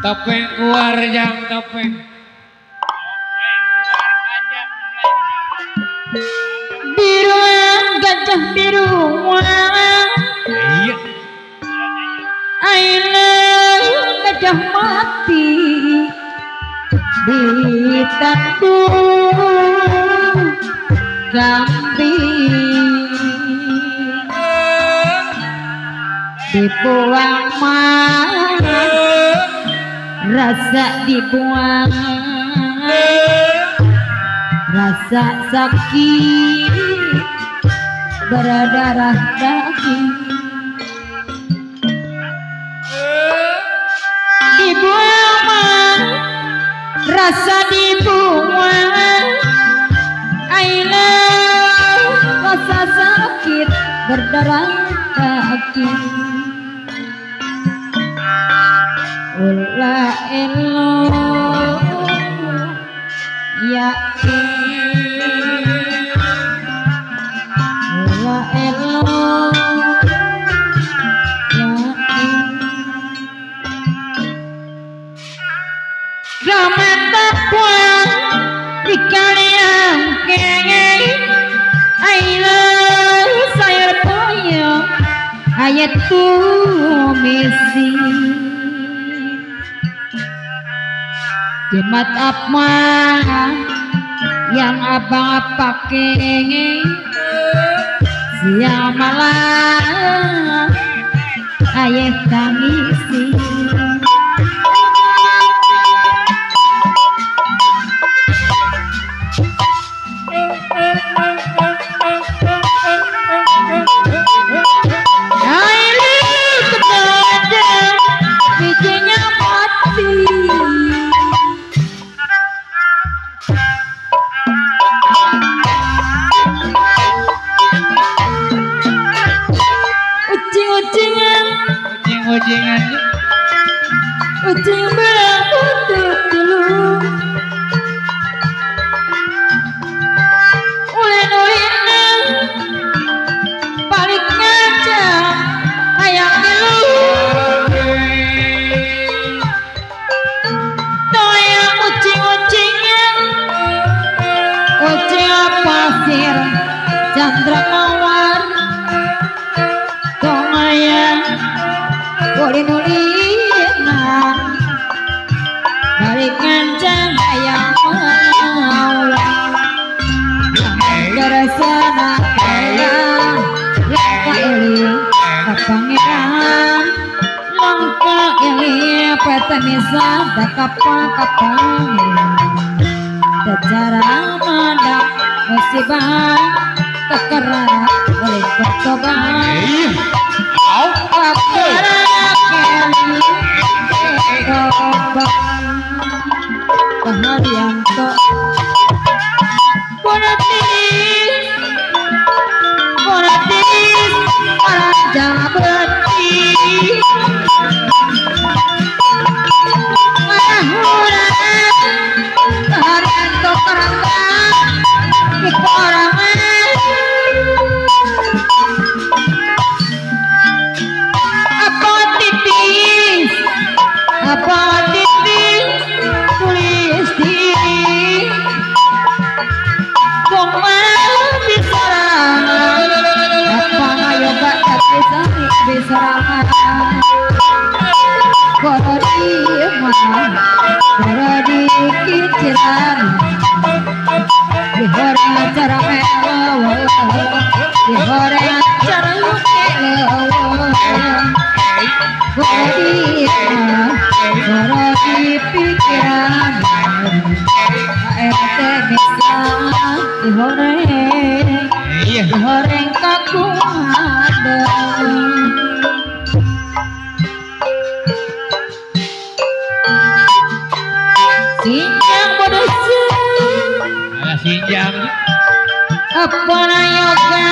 Topeng keluar jam topeng. Biruan gajah biruan. Iya. Aile gajah mati ditanduk kambing dibuang mana rasa dibuang rasa sakit berdarah daging dibuang rasa dibuang aile rasa sakit berdarah daging. Ula elo ya ula elo ya ramata puan di kalian kenge aila sayur poyo ayat tumisi Jimat apa yang abang pakai siang malam ayah tangisi. Bijinya mati. Ucing-ucingan, ucing-ucingan, ucing berbuntut dulu. Ulin-ulinan, balik ngaca, hayang ngilu. Toyang ucing-ucingan, ucing pasir, chandra mawar. Ulin-ulin. kawinan balik ngancang hayang maulang Gersana kaya langka eling ka pangeran langka eling petemisa kapang-kapang secara mandang musibah kekerak oleh bertobat kekerak bertobat Haryanto Bonatis Bonatis Raja Beti Haryanto kerangka dikorangan apa titis tulis diri kumaha bisa apa ngayoga bisa bisa Koro di kiciran dihoreng acara melo dihoreng acara melo koro di pikiran ART bisa dihoreng dihoreng kaku ada. Sinjang bodoh Sinjang apa nayoga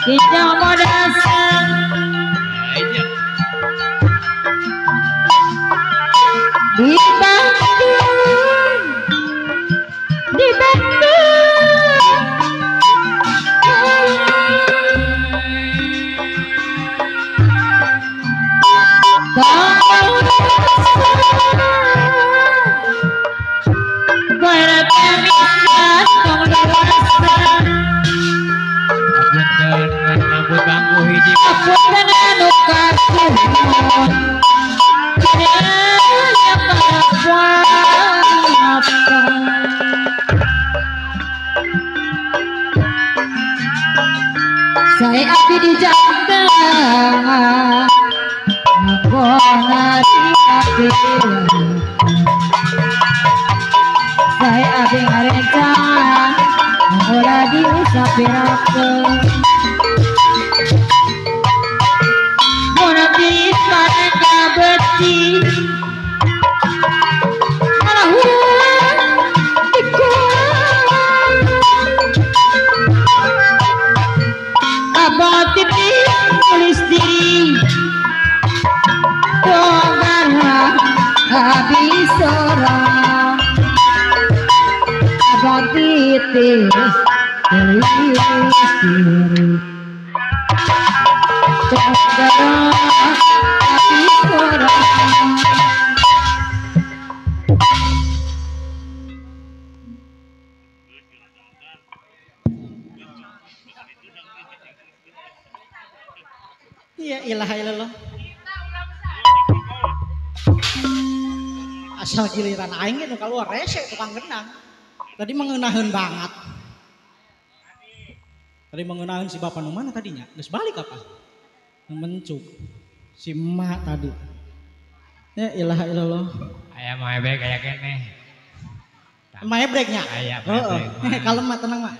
sinjang bodasang di Bandung di Bandung Saya api di janda api saya api ngarencang ora diusapirakeun Monati parangga beci malahuan dikuang abang titik tulis diri dongara habis orang abang titik tulis diri dongara habis orang. Ya ilaha illallah. Asal giliran aing nu kaluar rese tukang genang. Tadi mengenaheun banget. Tadi mengenaheun si bapak nu mana tadinya? Geus balik apa? Mencuk. Si emak tadi. Ya ilaha illallah. Aya mah ebrek aya keneh. Mah ebreknya? Aya. Heeh. Kalem mah tenang mah.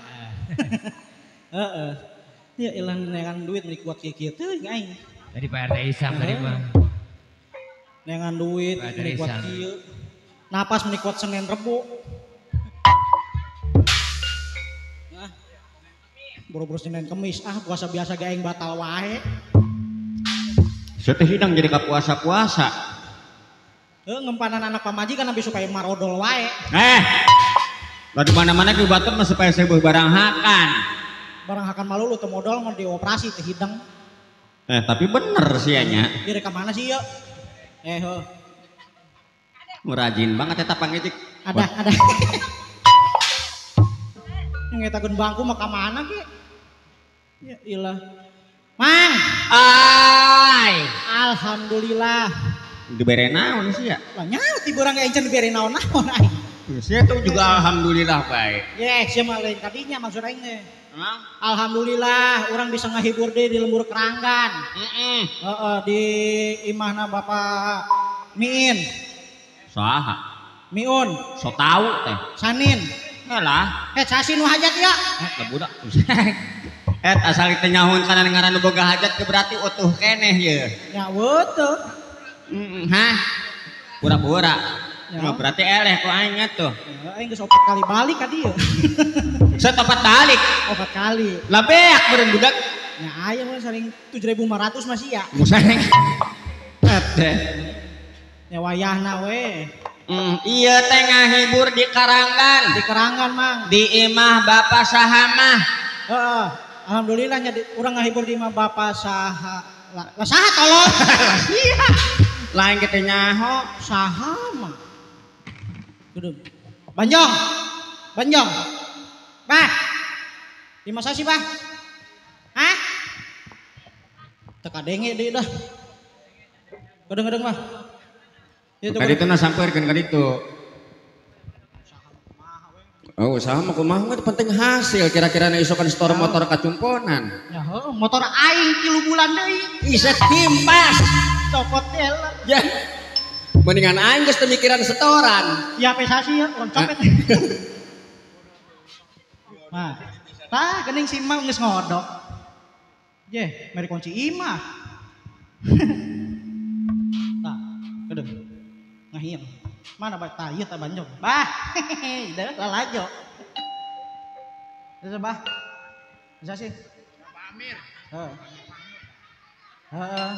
Heeh. Ya ilah neangan duit meni kuat kieu teuing aing. Tadi Pak RT Isam tadi mah. Neangan duit meni kuat kieu. Napas meni kuat Senin Rebo. Nah. Boro-boro Senin Kemis ah puasa biasa ge aing batal wae. Seteh hidang jadi ka puasa-puasa. Heuh ngempanan anak pamajikan habis supaya marodol wae. Lah di mana-mana ge batur mah supaya sebuah barang hakan. Barang hakan malu lu teu modal mau dioperasi teh hidang. Tapi bener sih nya. Diri ka mana sih ya? Heuh. Rajin banget eta pangejek. Ada, ada. Ngetakeun bangku mah ka mana ge? Ya ilah. Mang. Ai. Alhamdulillah. Dibere naon sih ya? Lah nyaut di urang encan dibere naon-naon aing. Sia tuh juga alhamdulillah baik. Ye, sia mah lain tadinya maksud aing teh. Emang? Alhamdulillah urang bisa ngahibur deui di lembur Keranggan. Heeh. Heeh, di imahna Bapak Miin. Saha? Miun. So tau teh. Sanin. Helah. Eh, sasin nu hajat ya. Eh, budak. Eh, asal teu nyahun kana ngaran nu boga hajat ke berarti utuh keneh ye. Ya weutuh. Heeh, hah? Pura-pura. Ya. Nah, berarti eleh ku aing tuh. Ya, aing geus 4 kali balik ka dieu. Set 4 balik. 4 kali. Lah beak meureun budak. Ya aya mah saring 7.500 masih ya. Museng. Teh. Ya wayahna we. Iya teh ngahibur di Karanggan. Di Keranggan, Mang. Di imah Bapak saha mah. Heeh. Alhamdulillah nya urang ngahibur di imah Bapak saha. Lah saha tolong. Iya. Lain kita nyaho saha mah. Gedung. Banjong. Banjong. Bah. Di masa sih, Bah? Hah? Teka denge deui dah. Gedeng-gedeng, Bah. Ka ditu na sampeurkeun ka ditu. Oh, usaha mah kumaha mah penting hasil kira-kira na isokan store motor kacumponan. Ya heuh, motor aing 3 bulan deui. Iset timpas. Copot teler. Ya. Mendingan aing geus teu mikiran setoran. Ya pesasi ya, urang copet. Nah, tah geuning si Mang geus ngodok. Ye, mere kunci imah. Tah, gedeng. Ngahiem. Mana bah tah ieu tah banjong. Bah, deuk lalajo. Geus bah. Bisa sih. Pak Amir. Heeh. Heeh.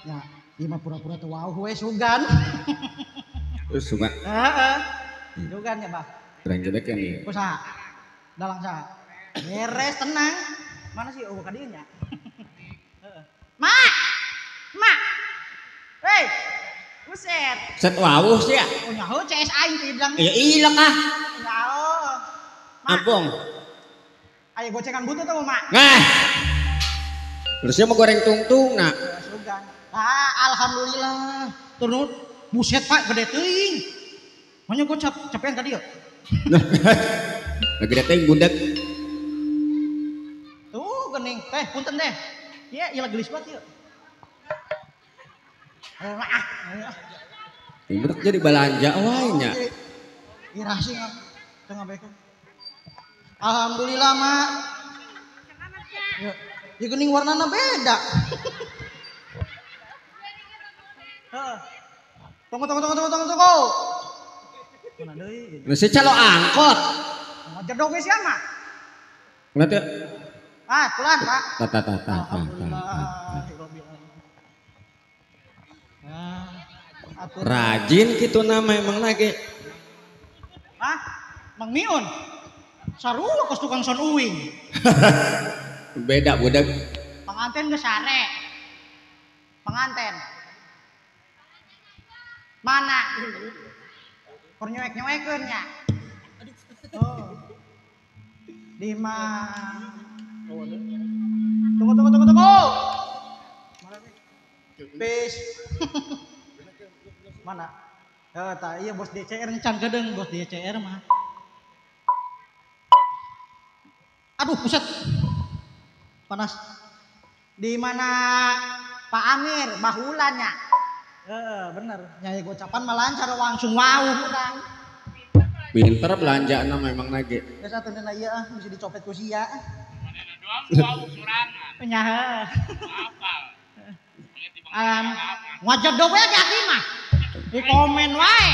Ya. Ieu mah pura-pura teu wauh we sugan. Sugan. Heeh. Sugan ya, Bah. Terang gede kan ieu. Ku saha? Dalang saha? Beres tenang. Mana sih eueuh ka dieu nya? Heeh. Mak. Mak. Hei. Buset. Set wauh sia. Oh nyaho CS aing teh bilang. Ya ileng ah. Nyaho. Mak. Ampung. Aya gocengan butuh teh Mak. Nah. Terus mau goreng tungtung nak. Sugan. Ah, alhamdulillah. Turun buset Pak gede teuing. Makanya gua capean tadi ya. Lah gede teuing budak. Tuh geuning teh punten teh. Ieu ieu gelis banget ieu. Ah. Budak jadi balanja wae nya. Irah sih teu ngabekeun. Alhamdulillah, Mak. Ya, ya geuning warnana beda. Heeh. Tunggu tunggu tunggu tunggu tunggu tunggu. Mana deui? Geus calo angkot. Ngajedog ge sia mah. Kumaha teh? Ah, kulan, Pak. Ta ta ta ta. Rajin kitu nama emang lagi. Hah? Mang Miun. Sarua kos tukang son uwing. Beda budak. Pengantin geus sare. Pengantin. Mana? Keur nyuek-nyuekeun nya. Oh. Di mana? Tunggu tunggu tunggu tunggu. Mana sih? Peace. Mana? Eh, tah iya bos DCR encan gedeng bos DCR mah. Aduh, buset. Panas. Di mana Pak Amir bahulannya? Heeh, bener. Nyai gocapan mah lancar langsung wau urang. Pinter belanjaan memang lagi. Geus atuh dina ieu ah bisa dicopet ku sia. Manehna doang wau sorangan. Nya heuh. Apal. Ngajedog we aki-aki mah. Di komen wae.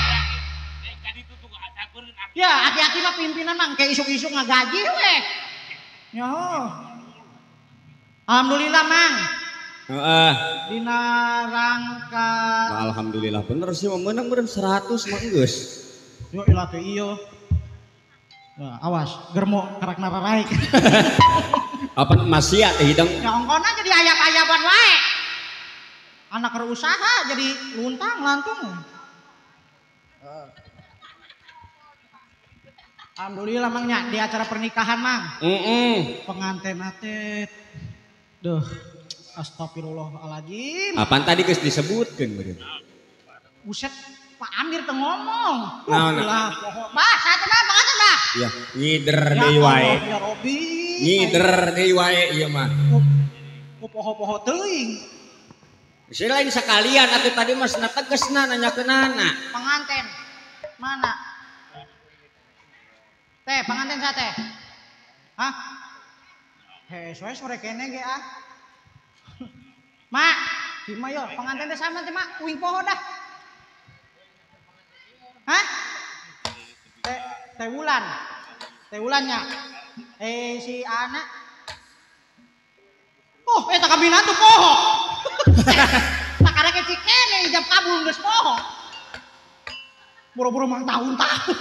Ya, aki-aki mah pimpinan mah kayak isuk-isuk ngagaji we. Yo. Alhamdulillah, Mang. Heeh. Dina rangka. Nah, alhamdulillah bener sih menang meureun 100 mah geus. Yo ilah teh ieu. Nah, awas, germo karakna raraik. Apa masia teh hidung? Ya ongkona jadi ayap-ayapan wae. Anak berusaha jadi luntang lantung. Alhamdulillah Mang nya di acara pernikahan Mang. Heeh. Pengantin teh. Duh. Astagfirullahaladzim. Apaan tadi geus disebutkeun meureun. Buset, Pak Amir teu ngomong. Naon? Lah, poho. Bah, satu mah panganten, Bah. Ya, ngider deui wae. Ya Robi. Ngider deui wae ieu mah. Ku poho-poho teuing. Si lain sekalian atuh tadi mah cenah tegesna nanyakeunana. Penganten. Mana? Teh, penganten sa teh. Hah? Heh, soe sore kene ge ah. Mak, di mah yo penganten teh sama teh mak, uing poho dah. Hah? Teh teh wulan. Teh wulannya. Eh si anak. Oh, eta kabinan tuh poho. Tak karek cikene ijab kabul geus poho. Boro-boro mang tahun-tahun.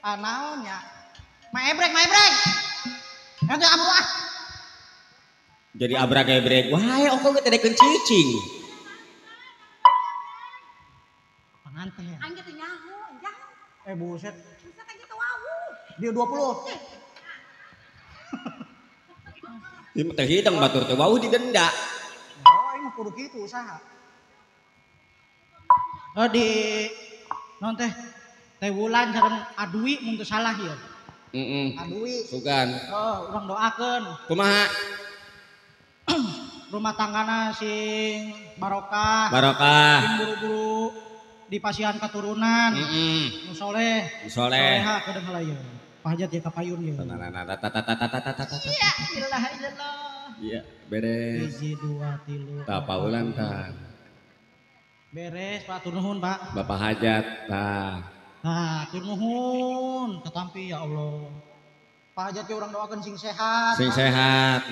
Ah naon nya? Ma ebrek, ma ebrek. Nanti amru ah. Jadi abrak-ebrek wae ongko ge teh dekeun cicing. Pengantin. Aing teh nyaho, nyaho. Eh buset. Buset aing teh wawuh. Dia 20. Ieu mah teh hidang batur teh wawuh didenda. Oh, aing mah kudu kitu usaha. Oh di non teh teh wulan sareng Adui mun teu salah ieu. Heeh. Adui. Sugan. Oh, urang doakeun. Kumaha? Rumah tanggana sing barokah. Barokah. Sing buru-buru dipasihan keturunan. Heeh. Nu soleh. Nu soleh. Soleha kedeung heula ieu. Pahajat ya kapayun ieu. Ya ilaha illallah. Iya, beres. 1 2 3. Tah paulan tah. Beres Pak, tur nuhun Pak. Bapak hajat tah. Nah, tur nuhun ketampi ya Allah. Pak hajat ge urang doakeun sing sehat. Sing sehat.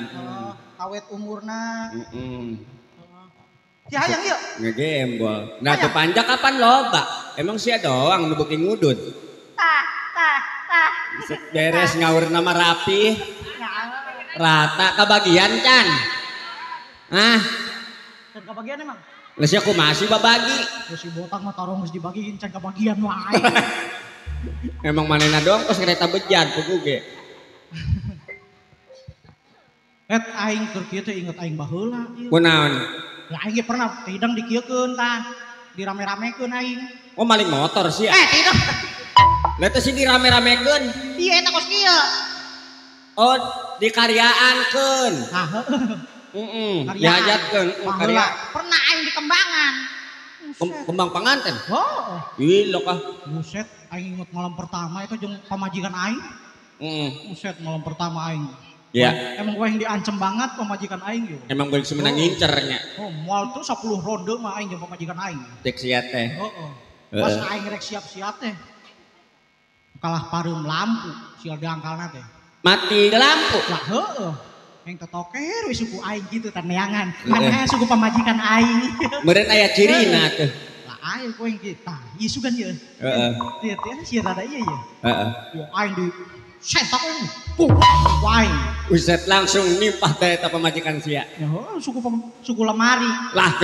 Awet umurna. Heeh. Si hayang ieu. Ngegembol. Nah, teu panjang kapan loba? Emang sia doang nu beuki ngudud. Tah, tah, tah. Beres ngaurna mah rapi. Rata kebagian can. Ah. Can kebagian emang. Lah sia kumaha sih babagi? Ya si botak mah tarong geus dibagiin can kebagian wae. Emang manehna doang kos kereta bejan pugu ge. Et aing keur kieu teh inget aing baheula ieu. Kunaon? Lah aing ge pernah hidang dikieukeun tah. Dirame-ramekeun aing. Oh maling motor sih. Eh tidak. Lah teh sih dirame-ramekeun. Iya eta kos kieu. Oh dikaryaan-keun. Nah heeh. Heeh, dihajatkeun karya. Pernah aing di Kembangan. Kembang panganten. Oh. Ih lok ah. Buset, aing inget malam pertama itu jeung pamajikan aing. Heeh. Buset malam pertama aing. Iya. Emang gue yang diancam banget pamajikan aing yo. Emang gue semenang ngincernya. Oh, moal tuh 10 ronde mah aing jeung pamajikan aing. Cek sia teh. Heeh. Pas aing rek siap-siap teh. Kalah pareum lampu sial dangkalna teh. Mati lampu. Lah heeh. Yang tetoker we suku aing gitu teh neangan. Mana suku pamajikan aing. Meureun aya cirina tuh. Lah aing kowe kieu tah, ieu sugan ieu. Heeh. Teu teh sia rada ieu ye. Heeh. Yo aing di sentak aing. Puh, aing. Buset langsung nimpah teh eta pamajikan sia. Ya suku suku lemari. Lah.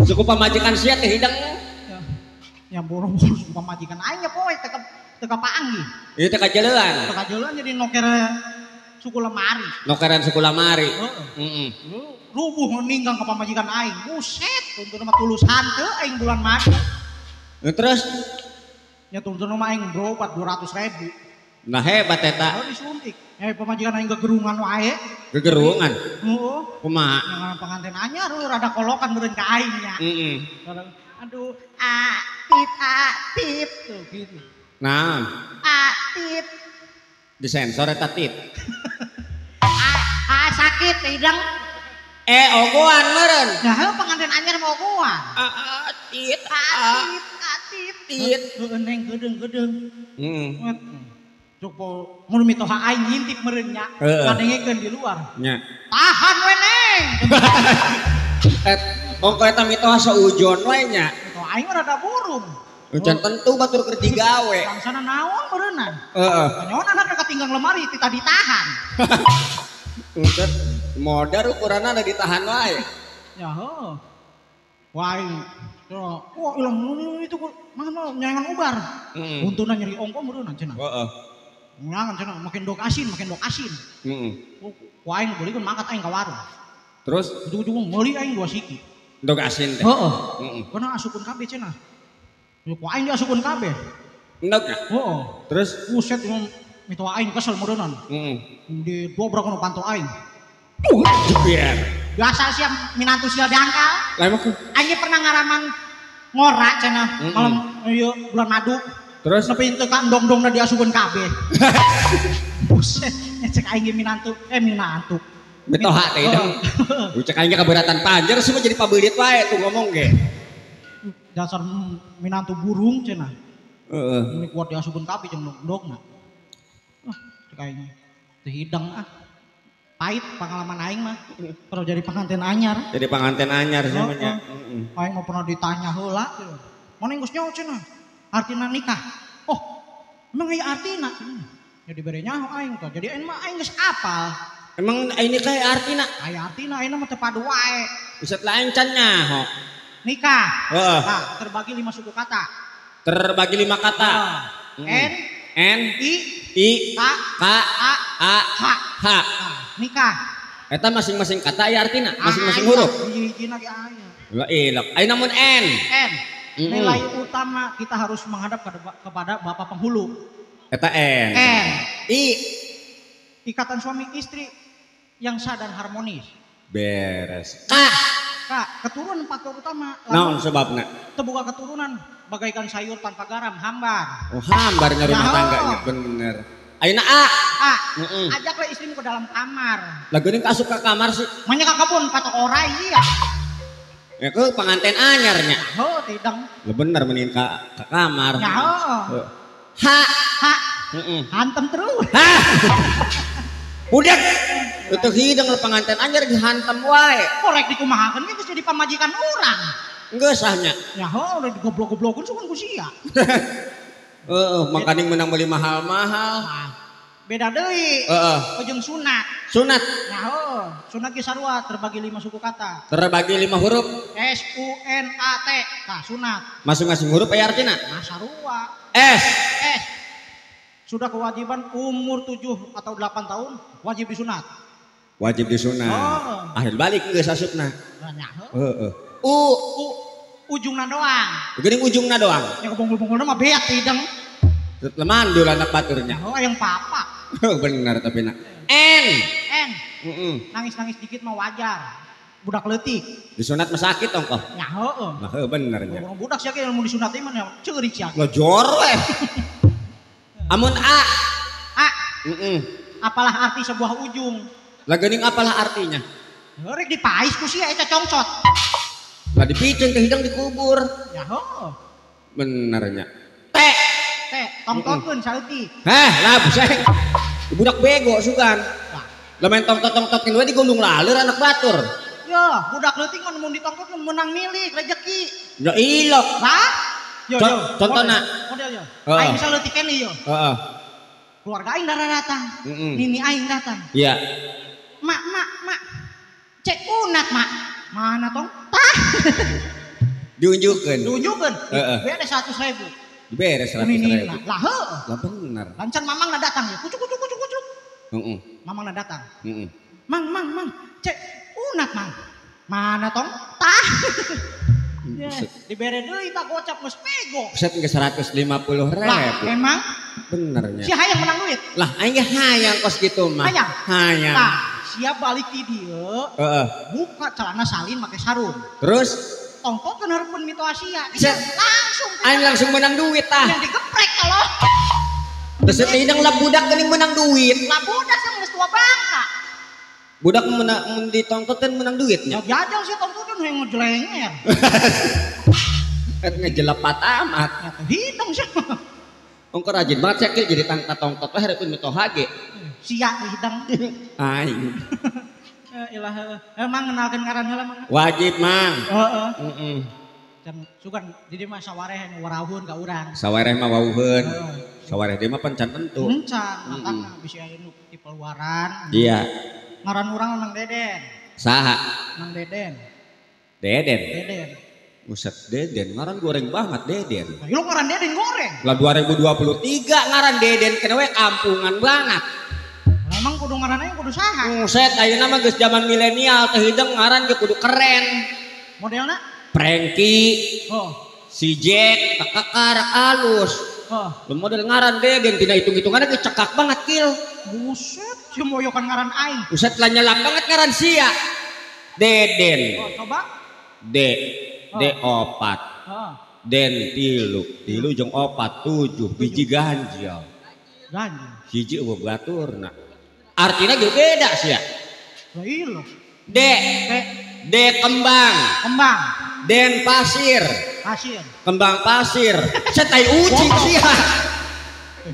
Suku pamajikan sia teh hidang. Ya boro-boro suku pamajikan aing nya poe teh teu kapaanggi. Ieu teh kajeleuan. Teu kajeleuan jadi noker suku lemari. Nokeran suku lemari. Heeh. Heeh. Rubuh ninggang ka pamajikan aing. Buset, tuntun mah tulus hanteu aing bulan madu. Terus nya tuntun mah aing berobat 200.000. Nah hebat eta. Oh disuntik. Eh pamajikan aing gegerungan wae. Gegerungan? Heeh. Kumaha? Yang pengantin anyar rada kolokan meureun ka aing nya. Heeh. Aduh, atip atip tuh gitu. Nah, atip. Disensor eta tit. Ah sakit hidang. Eh ogoan meureun. Nah, heuh pengantin anyar mah ogoan. Atit atip atip tit. Heueuh neng geudeung-geudeung. Heeh. Cuk po mun mitoha aing ngintip meureun nya. Ngadengekeun di luar. Nya. Tahan we neng. Et ongko eta mitoha saujon we nya. Mitoha aing mah rada burung. Can tentu batur keur digawe. Bangsana naon meureunna? Heeh. Nyaon anakna katinggang lemari ti tadi ditahan. Buset, modar ukuranna ada ditahan wae. Ya heuh. Wah aing wah ilang itu mana nyangan ubar. Heeh. Untuna nyeri ongko meureunna cenah. Heeh. Ngan cenah makin dog asin, makin dog asin. Heeh. Ku aing beulikeun mangkat aing ka warung. Terus ujung-ujung meuli aing 2 siki. Dog asin teh. Heeh. Heeh. Kana asupkeun kabeh cenah. Ku aing diasupkeun kabeh. Endogna? Heeh. Terus buset mitoha aing kesel meureunnan. Heeh. Didobrak kana panto aing. Jebiar. Biasa sia minantu sia dangkal. Lah emang aing pernah ngaraman ngora cenah malam ieu bulan madu. Terus nepi teu ka endong-endongna diasupkeun kabeh. Buset, cek aing ge minantu, minantu. Mitoha teh dong. Cek aing ge kaberatan panjer semua jadi pabeulit wae tuh ngomong ge. Dasar minantu burung cenah. Heeh. Ini kuat diasupkeun kabeh jeung endong-endongna. Ah, cek aing teu hidang ah. Pahit pengalaman aing mah. Pernah jadi pengantin anyar. Jadi pengantin anyar semuanya. Heeh. Aing mah pernah ditanya heula. Mana geus nyaho cenah? Artina nikah. Oh, emang aya artina? Ya dibere nyaho aing teh. Jadi aing mah aing geus apal. Emang aing nikah aya artina? Aya artina aing mah teu padu wae. Buset lain can nyaho. Nikah. Heeh. Nah, terbagi 5 suku kata. Terbagi 5 kata. N N I I K K A A H H. Nah, nikah. Eta masing-masing kata aya artina, masing-masing huruf. Hiji-hijina ge aya. Lah ilok. Aya namun N. N. Nilai utama kita harus menghadap kepada bapak penghulu. Eta N. N. I. Ikatan suami istri yang sah dan harmonis. Beres. K. K. Keturunan faktor utama. Naon sebabna? Terbuka keturunan bagaikan sayur tanpa garam, hambar. Oh, hambarnya rumah tangganya bener. Ayeuna A. A. Ajaklah istrimu ke dalam kamar. Lah geuning asup ka kamar sih. Manya ka kebun patok orai iya. Ya ke pengantin anyarnya. Oh, tidak. Lah bener mending ka kamar. Ya, oh. H. H. Heeh. Hantem terus. Hah. Budak. Itu hidang pengantin anyar dihantem wae. Korek dikumahakeun ge geus jadi pamajikan urang. Geus sahnya. Ya heuh udah digoblok-goblokeun sugan ku sia. Heeh, makaning menang beli mahal-mahal. Nah, beda deui. Heeh. Ujung sunat. Sunat. Ya heuh, sunat ge sarua terbagi 5 suku kata. Terbagi 5 huruf. S U N A T. Tah sunat. Masing-masing huruf aya artina? Nah sarua. S. S. Sudah kewajiban umur 7 atau 8 tahun wajib disunat. Wajib disunat. Oh. Akhir balik geus asupna. Nah, heeh. U. U ujungna doang. Geuning ujungna doang. Yang bonggol-bonggolna mah beak hidang. Lemandul anak baturnya. Oh, yang papa. Benar tapi nak. N. N. Nangis-nangis dikit mah wajar. Budak leutik. Disunat mah sakit ongkoh. Ya heeh. Nah, heuh benernya. Budak sia ge mun disunat mah ceurik sia. Lah jor we. Amun A. A. Apalah arti sebuah ujung? Lah geuning apalah artinya? Rek dipais ku sia eta congcot. Lah dipiceun teh hidang dikubur. Ya heuh. Benernya. T. T, tongtotkeun saeutik. Heh, lah buseng. Budak bego sugan. Lah main tongtot-tongtotkeun we digulung laleur anak batur. Ya, budak leutik mah mun ditongtotkeun menang milik rezeki. Ya ilok. Lah? Yo yo. Contona. Model yo. Aing bisa leutik keneh yo. Heeh. Keluarga aing darah datang. Nini aing datang. Iya. Mak, mak, mak. Cek unat, mak. Mana tong? Tah. Diunjukkeun. Diunjukkeun. Heeh. Bere 100.000. Dibere 100.000. Lah heuh. Lah bener. Lancan mamang na datang ya. Kucuk kucuk kucuk kucuk. Heeh. Mamang na datang. Heeh. Mang, mang, mang. Cek unat, mang. Mana tong? Tah. Ya, dibere deui tak gocap geus pego. Buset geus 150.000. Lah, emang benernya. Si hayang menang duit. Lah aing ge hayang kos kitu mah. Hayang. Hayang. Tah, siap balik ti dieu. Heeh. Buka celana salin make sarung. Terus tongtotkeun hareupeun mito Asia. Langsung aing langsung menang duit tah. Yang digeprek kalau. Terus hidang lah budak geuning menang duit. Lah budak sih geus tua bangka. Budak menang ditongtotkeun menang duitnya. Ya jajal sih tongtotkeun yang ngejelenger. Et ngejelepat amat. Ya hidung sih. Ongko rajin banget sia jadi tangta tongtot we hareupeun mitoha ge. Sia hidang. Aing. Ilah emang ngenalkeun ngaran heula mang. Wajib mang. Heeh. Heeh. Can sugan di dieu mah sawareh nu warauheun ka urang. Sawareh mah wauheun. Sawareh deui mah pan can tentu. Encan, makana bisi aya nu di peluaran. Iya. Ngaran urang Nang Deden. Saha? Nang Deden. Deden. Deden. Buset Deden, ngaran goreng banget Deden. Nah, lu ngaran Deden goreng. Lah 2023 ngaran Deden kena we kampungan banget. Lah emang kudu ngaran aing kudu saha? Buset ayeuna mah geus zaman milenial teh hideung ngaran ge kudu keren. Modelna? Frankie. Oh. Si Jack tekakar alus. Oh. Lu model ngaran Deden tina hitung-hitunganna ge cekak banget kil. Buset, si moyokan ngaran aing. Buset lah nyelap banget ngaran sia. Deden. Oh, coba. D. D opat. Den tilu, tilu jeung opat 7 biji ganjil. Ganjil. Hiji eueuh baturna. Artina ge beda sia. Lah iya. D. D kembang. Kembang. Den pasir. Pasir. Kembang pasir. Set ai ucing sia.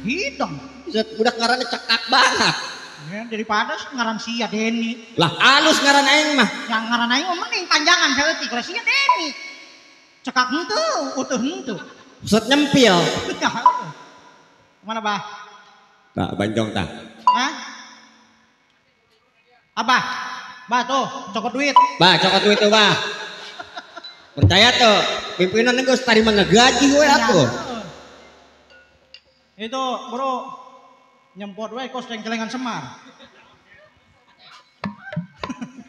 Hidung. Set budak ngaranna cekak banget. Ya, daripada ngaran sia Deni. Lah alus ngaran aing mah. Yang ngaran aing mah mending panjangan saeutik lah sia Deni. Cekak henteu, utuh henteu. Set nyempil. Mana bah? Tah banjong tah. Hah? Abah. Bah tuh, cokot duit. Bah, cokot duit tuh, bah. Percaya tuh, pimpinan geus tarima ngegaji we atuh. Itu, bro. Nyempot we kos ceng-celengan Semar.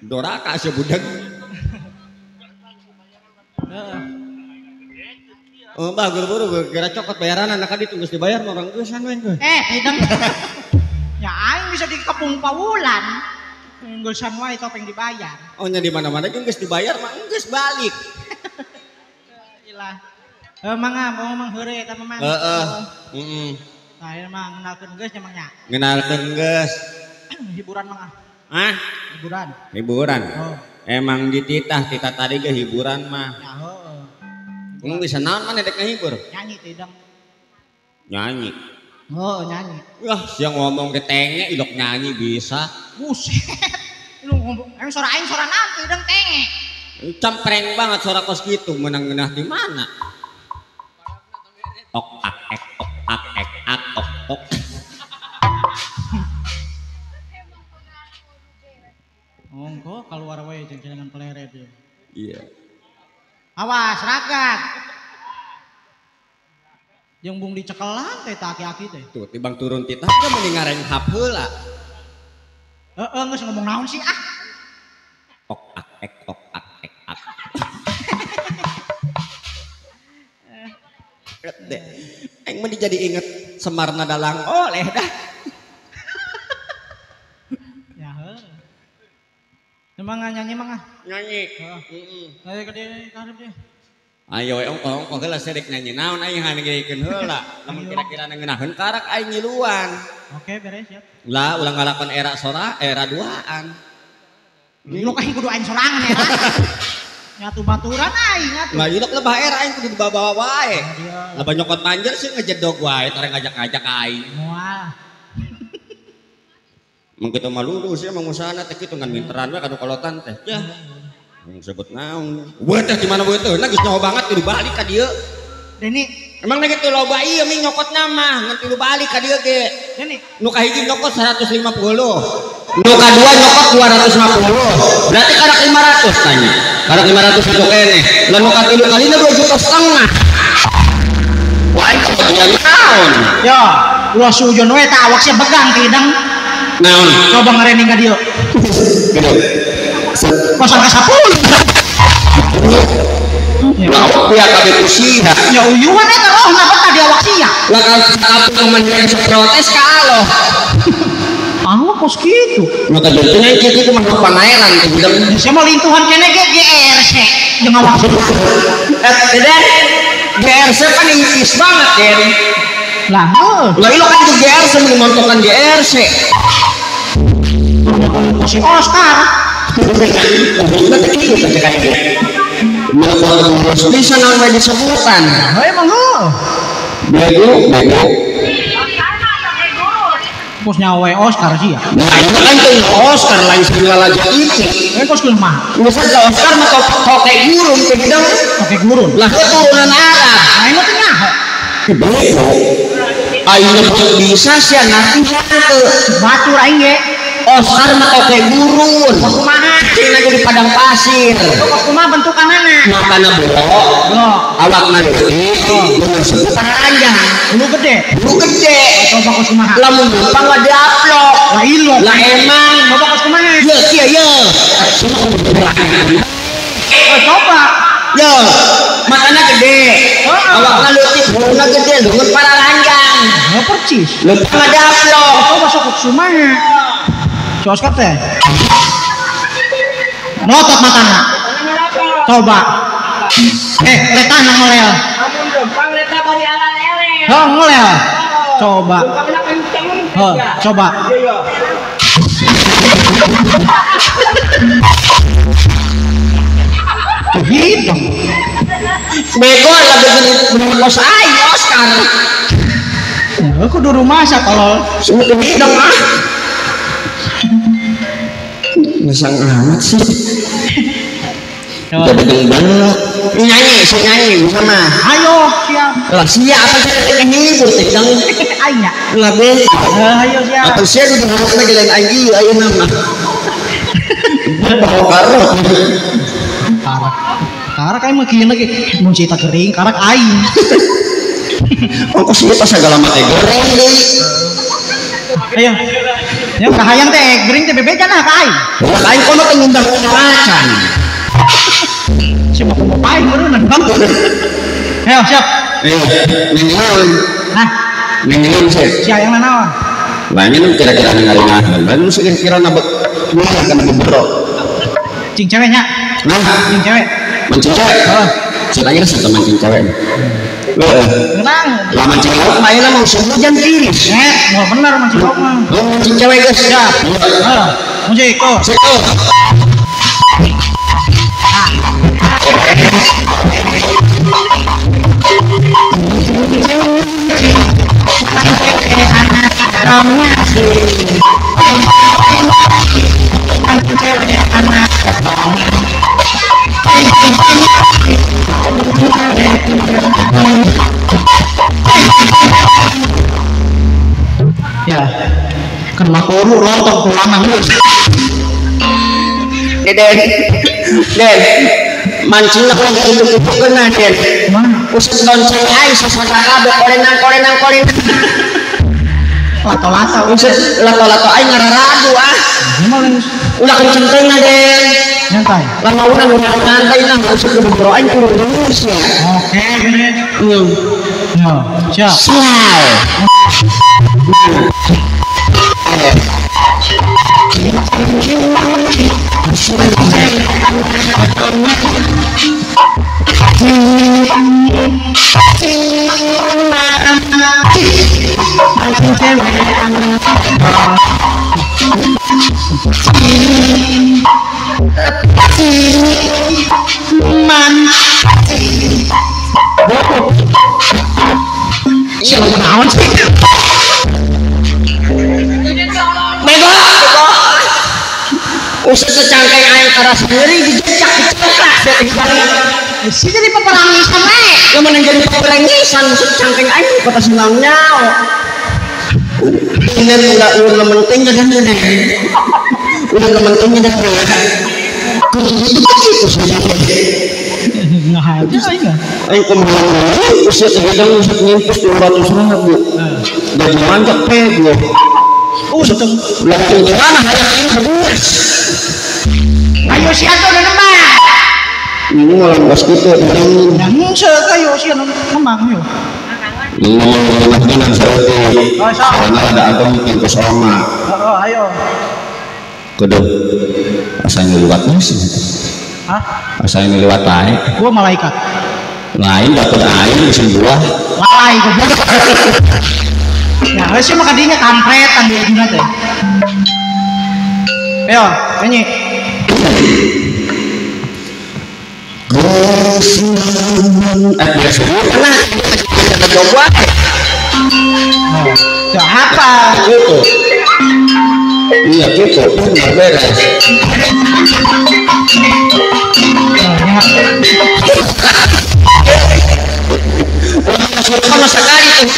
Doraka sia budak. Heeh. Oh, bah buru-buru kira cokot bayaran anak ka ditu geus dibayar mah urang geusan we. Eh, hidung. Ya aing bisa dikepung pawulan. Geusan wae topeng dibayar. Oh nya di mana-mana ge geus dibayar mah geus balik. Ilah. Heuh mangga mau heureuy eta mah. Heeh. Heeh. Nah, ieu mah ngenalkeun geus nya mang nya. Ngenalkeun geus. Hiburan mah. Hah? Hiburan. Hiburan. Oh. Emang dititah titah tadi ge hiburan mah. Ya heuh. Emang bisa naon mah dek ngahibur? Nyanyi teh dong. Nyanyi. Oh, nyanyi. Wah, siang ngomong ke tenge ilok nyanyi bisa. Buset. Lu ngomong emang suara aing suara naon teh dong tenge. Cempreng banget suara kos gitu menang ngeunah di mana? Ok ak ek ok ak ek ak ok ok. Ongko keluar wae jeung-jenengan peleret ieu. Iya. Awas ragat. Jeung bung dicekelan teh ta aki-aki teh. Tuh tibang turun titah ge mending ngarenghap heula. Heeh geus ngomong naon sih ah. Ok ak ek ok ak ek ak. Deh. Aing mah jadi inget Semarna dalang oleh dah. Ya heuh. Emang nyanyi mah ah? Nyanyi. Heeh. Heeh. Ayo ke dieu ka hareup dieu. Ayo we ongkoh-ongkoh heula sedek nyanyi naon aing hangeurikeun heula. Lamun kira-kira ngeunaheun karak aing ngiluan. Oke, beres ya. Lah ulah ngalakon era sora, era duaan. Lu aing kudu aing sorangan era. Nyatu baturan aing atuh. Lah ilok lebah era aing kudu dibawa wae. Lebah nyokot manjer sih ngejedog wae tara ngajak-ngajak aing. Moal. Mung kitu mah lulus ya mangusahana teh kitu ngan minteran we kanu kolotan teh. Ya. Mung sebut naon. Weuh teh di mana weuh teh geus nyaho banget kudu balik ka dieu. Deni, emang ge teu loba ieu ming nyokotna mah ngan tilu balik ka dieu ge. Deni, nu kahiji nyokot 150. Nu kadua nyokot 250. Berarti karak 500 tanya. Karak 500 itu keneh. Lah nu katilu kalina 2,5 juta. Wah, aing kebagian naon? Yo, ulah sujon we tah awak sia begang tidang. Naon? Coba ngerening ka dieu. Kosong ka 10. Ya kabeh ku sia. Ya uyuhan eta rohna betah di awak sia. Lah kalau mending sok protes ka aloh. Ah, kos kitu. Nu kajentengan kitu kumaha panaeran teh budak. Sia mah lintuhan keneh ge GRC jeung awak sia. Eh, Den, GRC kan ipis banget, Den. Lah, heuh. Lah ieu kan GRC mending montokan GRC. Si Oscar. Bisa naon we disebutan. Heuh emang heuh. Bego, bego. Kos nyawa Oscar sih ya. Nah, itu kan tuh Oscar lain segala lagi itu. Eh kos kumaha? Misalnya Oscar mah toke gurun teh hidung. Toke gurun. Lah keturunan Arab. Nah, ini teh nyaho. Bego. Aing bisa sia ngerti henteu. Batur aing ge. Oscar mah toke gurun. Kumaha? Mancing lagi di padang pasir. Kos kumaha bentukanana? Matana bolok. Bolok. Awakna leutik, leungeun suku panjang. Bulu gede. Bulu gede. Coba kos kumaha? Lamun lempang lah diaplok. Lah ilok. Lah emang. Coba kos kumaha? Ye kieu ye. Oh, coba. Yo, matana gede. Awakna leutik, buluna gede, leungeun pararanjang. Oh, percis. Lempang lah diaplok. Coba sok kos kumaha? Si Oscar teh. Melotot matana. Coba. Letana ngolel. Amun lempang leta bari ala-ele. Oh, ngolel. Coba. Oh, coba. Tuh hitam. Bego lah begini kos aing Oscar. Ya, kudu rumah sa tolol. Semua hidung ah. Ngesang amat sih. Udah bedeng banget. Nyanyi, saya nyanyi sama. Ayo, siap. Lah siap apa saya ngehibur teh dang. Aing nya. Lah be. Ayo siap. Atau sia kudu harapna ge lain aing ieu ayeuna mah. Bawa karok. Karak. Karak aing mah kieu lagi. Mun cita gering karak aing. Ongkos ieu pas sagala mah teh goreng deui. Ayo. Ya kahayang teh gering teh bebeja nah ka aing. Lah aing kono teh ngundang acan. Si mau ngapain meureun bang. Ayo siap. Ayo, ninggalin. Hah? Ninggalin sih. Si hayang nanaon? Lah ini kira-kira ninggalin. Lah nu kira-kira nabek kana bebero. Cing ceweknya. Nah, cing cewek. Mancing cewek. Heeh. Saya kira sih mancing cewek. Tenang. Lah mancing laut mah ayeuna musim hujan tiris. Mau bener mancing laut mah. Oh, mancing cewek geus. Siap. Heeh. Mancing kok. Ya, kan makoru lontong tulangan lu. Den, Den, mancing lah kalau itu itu kena Den. Usut lonceng aing sasaka kabeh korenang korenang korenang. Lato-lato. Usut lato-lato aing ngararadu ah. Ulah kenceng teuing Den. Nyantai. Lah mauna ulah nyantai nah usut bebero aing turun terus ya. Oke, gini. Yo, siap. Siap. Naon sih? Bego, bego. Usut secangkeng aing karas sendiri dijejak dicengklak Si jadi peperangisan we. Yang mana jadi peperangisan usut cangkeng aing kota senang nyao. Ini udah ngementingnya dan ini. Udah ngementingnya dan ini. Gitu sih. Nggak aja aing. Aing kumaha usut hidung usut ngimpus 200 ribu. Jadi manjak pego. Usut lah gimana hayang ini bagus. Ayo si Anto udah nembak. Ini malah bos gitu. Yang ayo si Anto nembak yuk. Ini ngomong seperti karena ada antum mungkin ke soma. Oh, ayo. Kudu asa ngeliwat sih. Hah? Asa ngeliwat ae. Gua malaikat. Lain dapat aing musim buah. Lain goblok. Ya, wes mah kadinya kampretan di guna teh. Ayo, nyanyi. Ya apa? Gitu. Iya gitu, nggak beres. Sama sekali tuh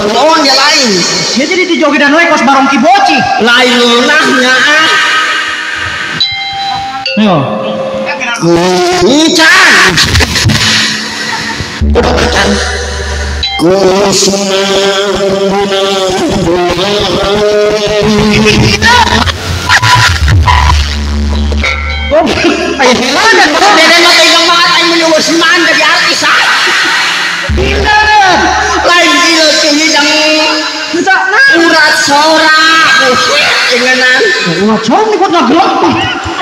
ngomong dia lain. Ya jadi dijogedan we kos barongki boci. Lain lunahnya ah. Ayo. Ican. Udah macan. Ayo hilang dan deden mah tegang banget aing menyuwus jadi artis ah. Lain gila hidang urat sorak ingenan. Urat sorak kok ngagelok.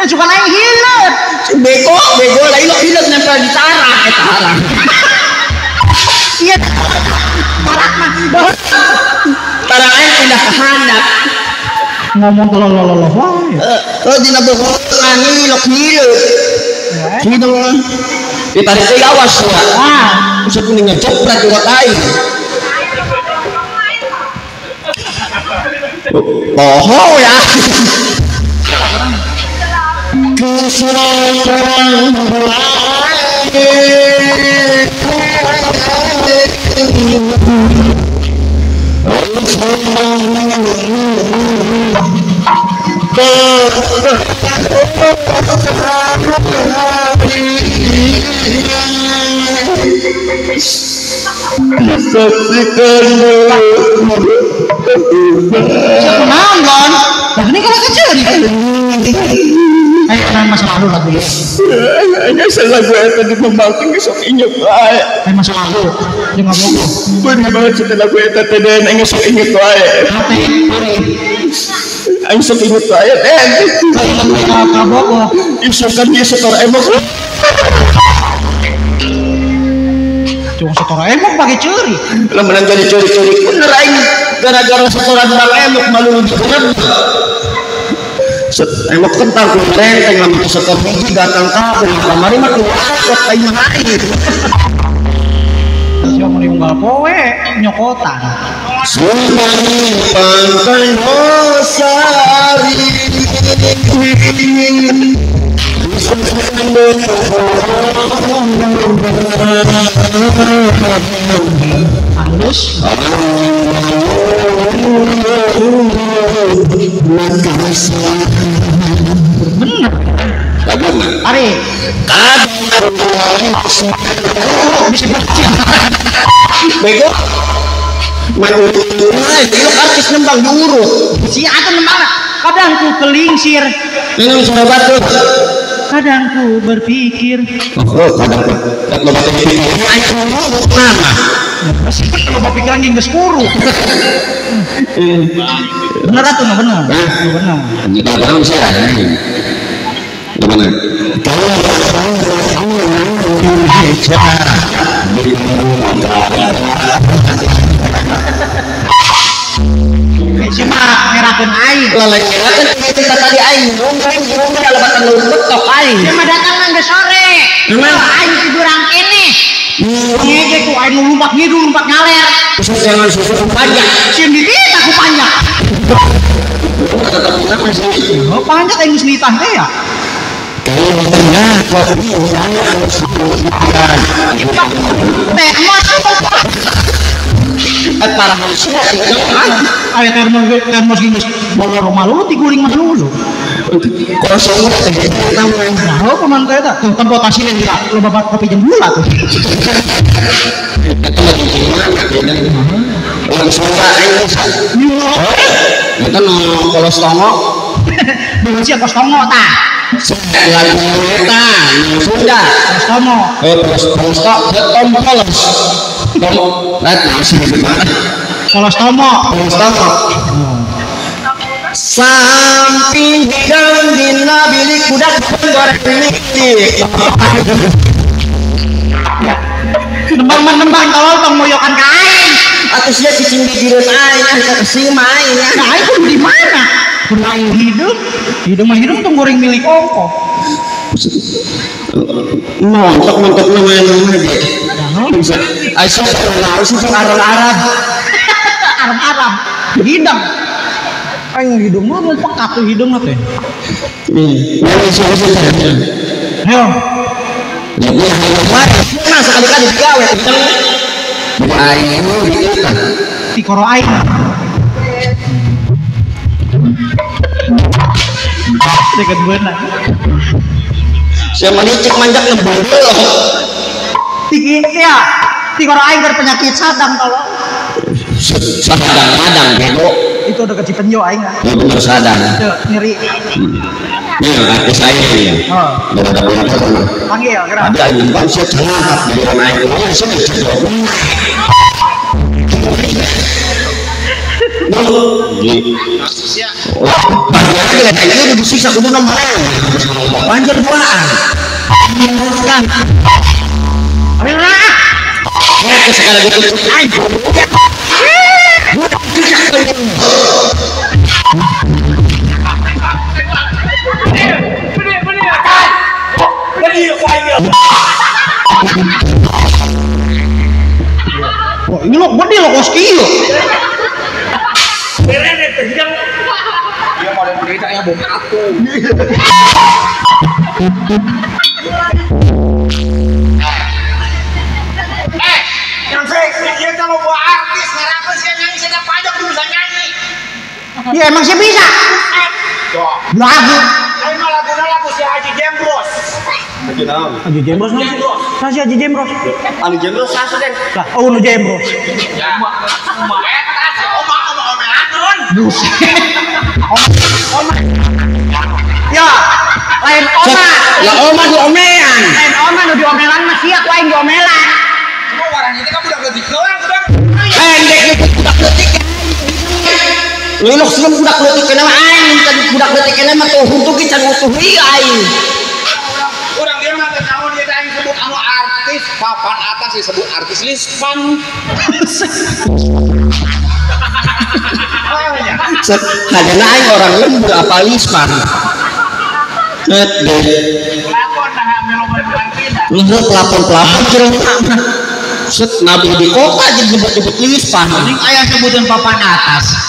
Suka lain hilet. Bego, bego lain hilet nempel di tarah eta arah. Iya. Tarak mah. Tarah aing pindah ke handap. Ngomong tololololo wae. Oh dina bohong ngilok hilet. Gitu. Ditarik teh awas ya. Ah, usah kuning ngejepret urat aing. Poho ya. Senang kan? Nah ini kalau kecil nih. Ayo kenal masa lalu lagu ya. Ini lagu itu di pembangkang sok inget wae. Ayo masa lalu, dia ngomong. Bener banget sih lagu itu teh den aing sok inget wae. Hate, mari. Aing sok inget wae den. Kabogoh. Isukan ieu setor emok. Cuma setor emok pakai curi. Lah menang jadi curi-curi bener aing gara-gara setoran bang emok malu dikerem. Emok kentang ku renteng lamun teu setor hiji datang ka kamari mah kuat aing mah aing. Sia mun unggal poe nyokotan. Sumani pantai Losari. Halus. Bener. Ari. Bisa baca. Bego. Itu artis nembang diurut. Si atuh nembang. Kadang ku kelingsir. Ini sahabat tuh. Kadang ku berpikir. Oh, kadang ku. Loba pikir. Nama. Loba pikiran jeung geus kuru. Bener atuh mah bener. Bener. Bener sih. Gimana? Siapa ngerakeun aing? Lalai ngerakeun kita tadi aing ngomong kalebatan leuweung betok aing. Siapa datang nang geus sore. Aing tiduran keneh. Ngege ku aing nu lumpat ngidul lumpat ngaler. Jangan susu panjang. Sieun dititah ku panjang. Oh panjang aing geus nitah teh ya. Parah aya termos geus bawa malu diguring mah dulu. Kosong teh nah, oh paman teh eta tuh tempo tasine gila loba kopi jeung gula tuh. Eta mah urang Sunda aing. Eta nu kolos tongo. Bukan sih kos tongo tah. Lagu eta nu Sunda. Kos tongo. Eh kolos tom kolos. Tomo. Lah kolos tomo. Kolos tomo. Samping hidang dina bilik budak goreng milik. Nembang nembang tolol tong moyokan ka aing. Atuh sia cicing di jireun aing ah ka kesima aing. Nah aing kudu di mana? Kudu aing hidup. Hidup mah hidup tong goreng milik ongkoh. Montok montok namanya nama ge. Aisyah harus itu Arab-Arab. Arab-Arab. Hidang. Aing hidung mah mau pekat tuh hidung teh. Ayo. Nah sekali-kali digawe aing tikoro aing. Dekat beunang. Sia malicik manjak ngebul. Tiki ya, tikoro aing keur penyakit sadang tolong. Sadang-sadang bego. Itu udah ke Cipenjo aing ah. Ya bener sadang. Tuh, ngeri. Nih artis aing ya. Oh. Panggil gerak. Ada aing bang sia celaka dari aing. Oh, sia disiksa kudu nomor. Banjir duaan. Kan. Ya sekali gitu. Wah, ini lo gede lo kos kieu. Dia mau beritanya bom atuh. Yang saya kalau buat artis ngarakeun sia nyanyi sia pajak kudu bisa nyanyi. Ya emang sih bisa. Lagu. Aing mah laguna lagu si Haji Jembros. Haji naon? Haji Jembros naon? Sa si Haji Jembros. Anu Jembros sa den. Lah, oh nu Jembros. Ya. Eta si oma oma omelanun. Buset. Oma. Ya, lain oma. Lah oma diomean. Lain oma nu diomelan mah sia ku aing diomelan. Cuma warang itu kan budak leutik doang, budak. Pendek itu budak leutik. Lilok sebelum budak leutik kana mah aing tadi budak leutik kana mah tuh huntu ge can utuh ieu aing. Urang dia mah teu naon ieu teh aing sebut anu artis papan atas disebut artis lispan. Kadana aing orang lembur apa lispan. Net deh. Pelakon nah melo berbulan. Lu pelakon-pelakon cerita. Set nabi di kota jadi nyebut-nyebut lispan. Mending aya sebutan papan atas.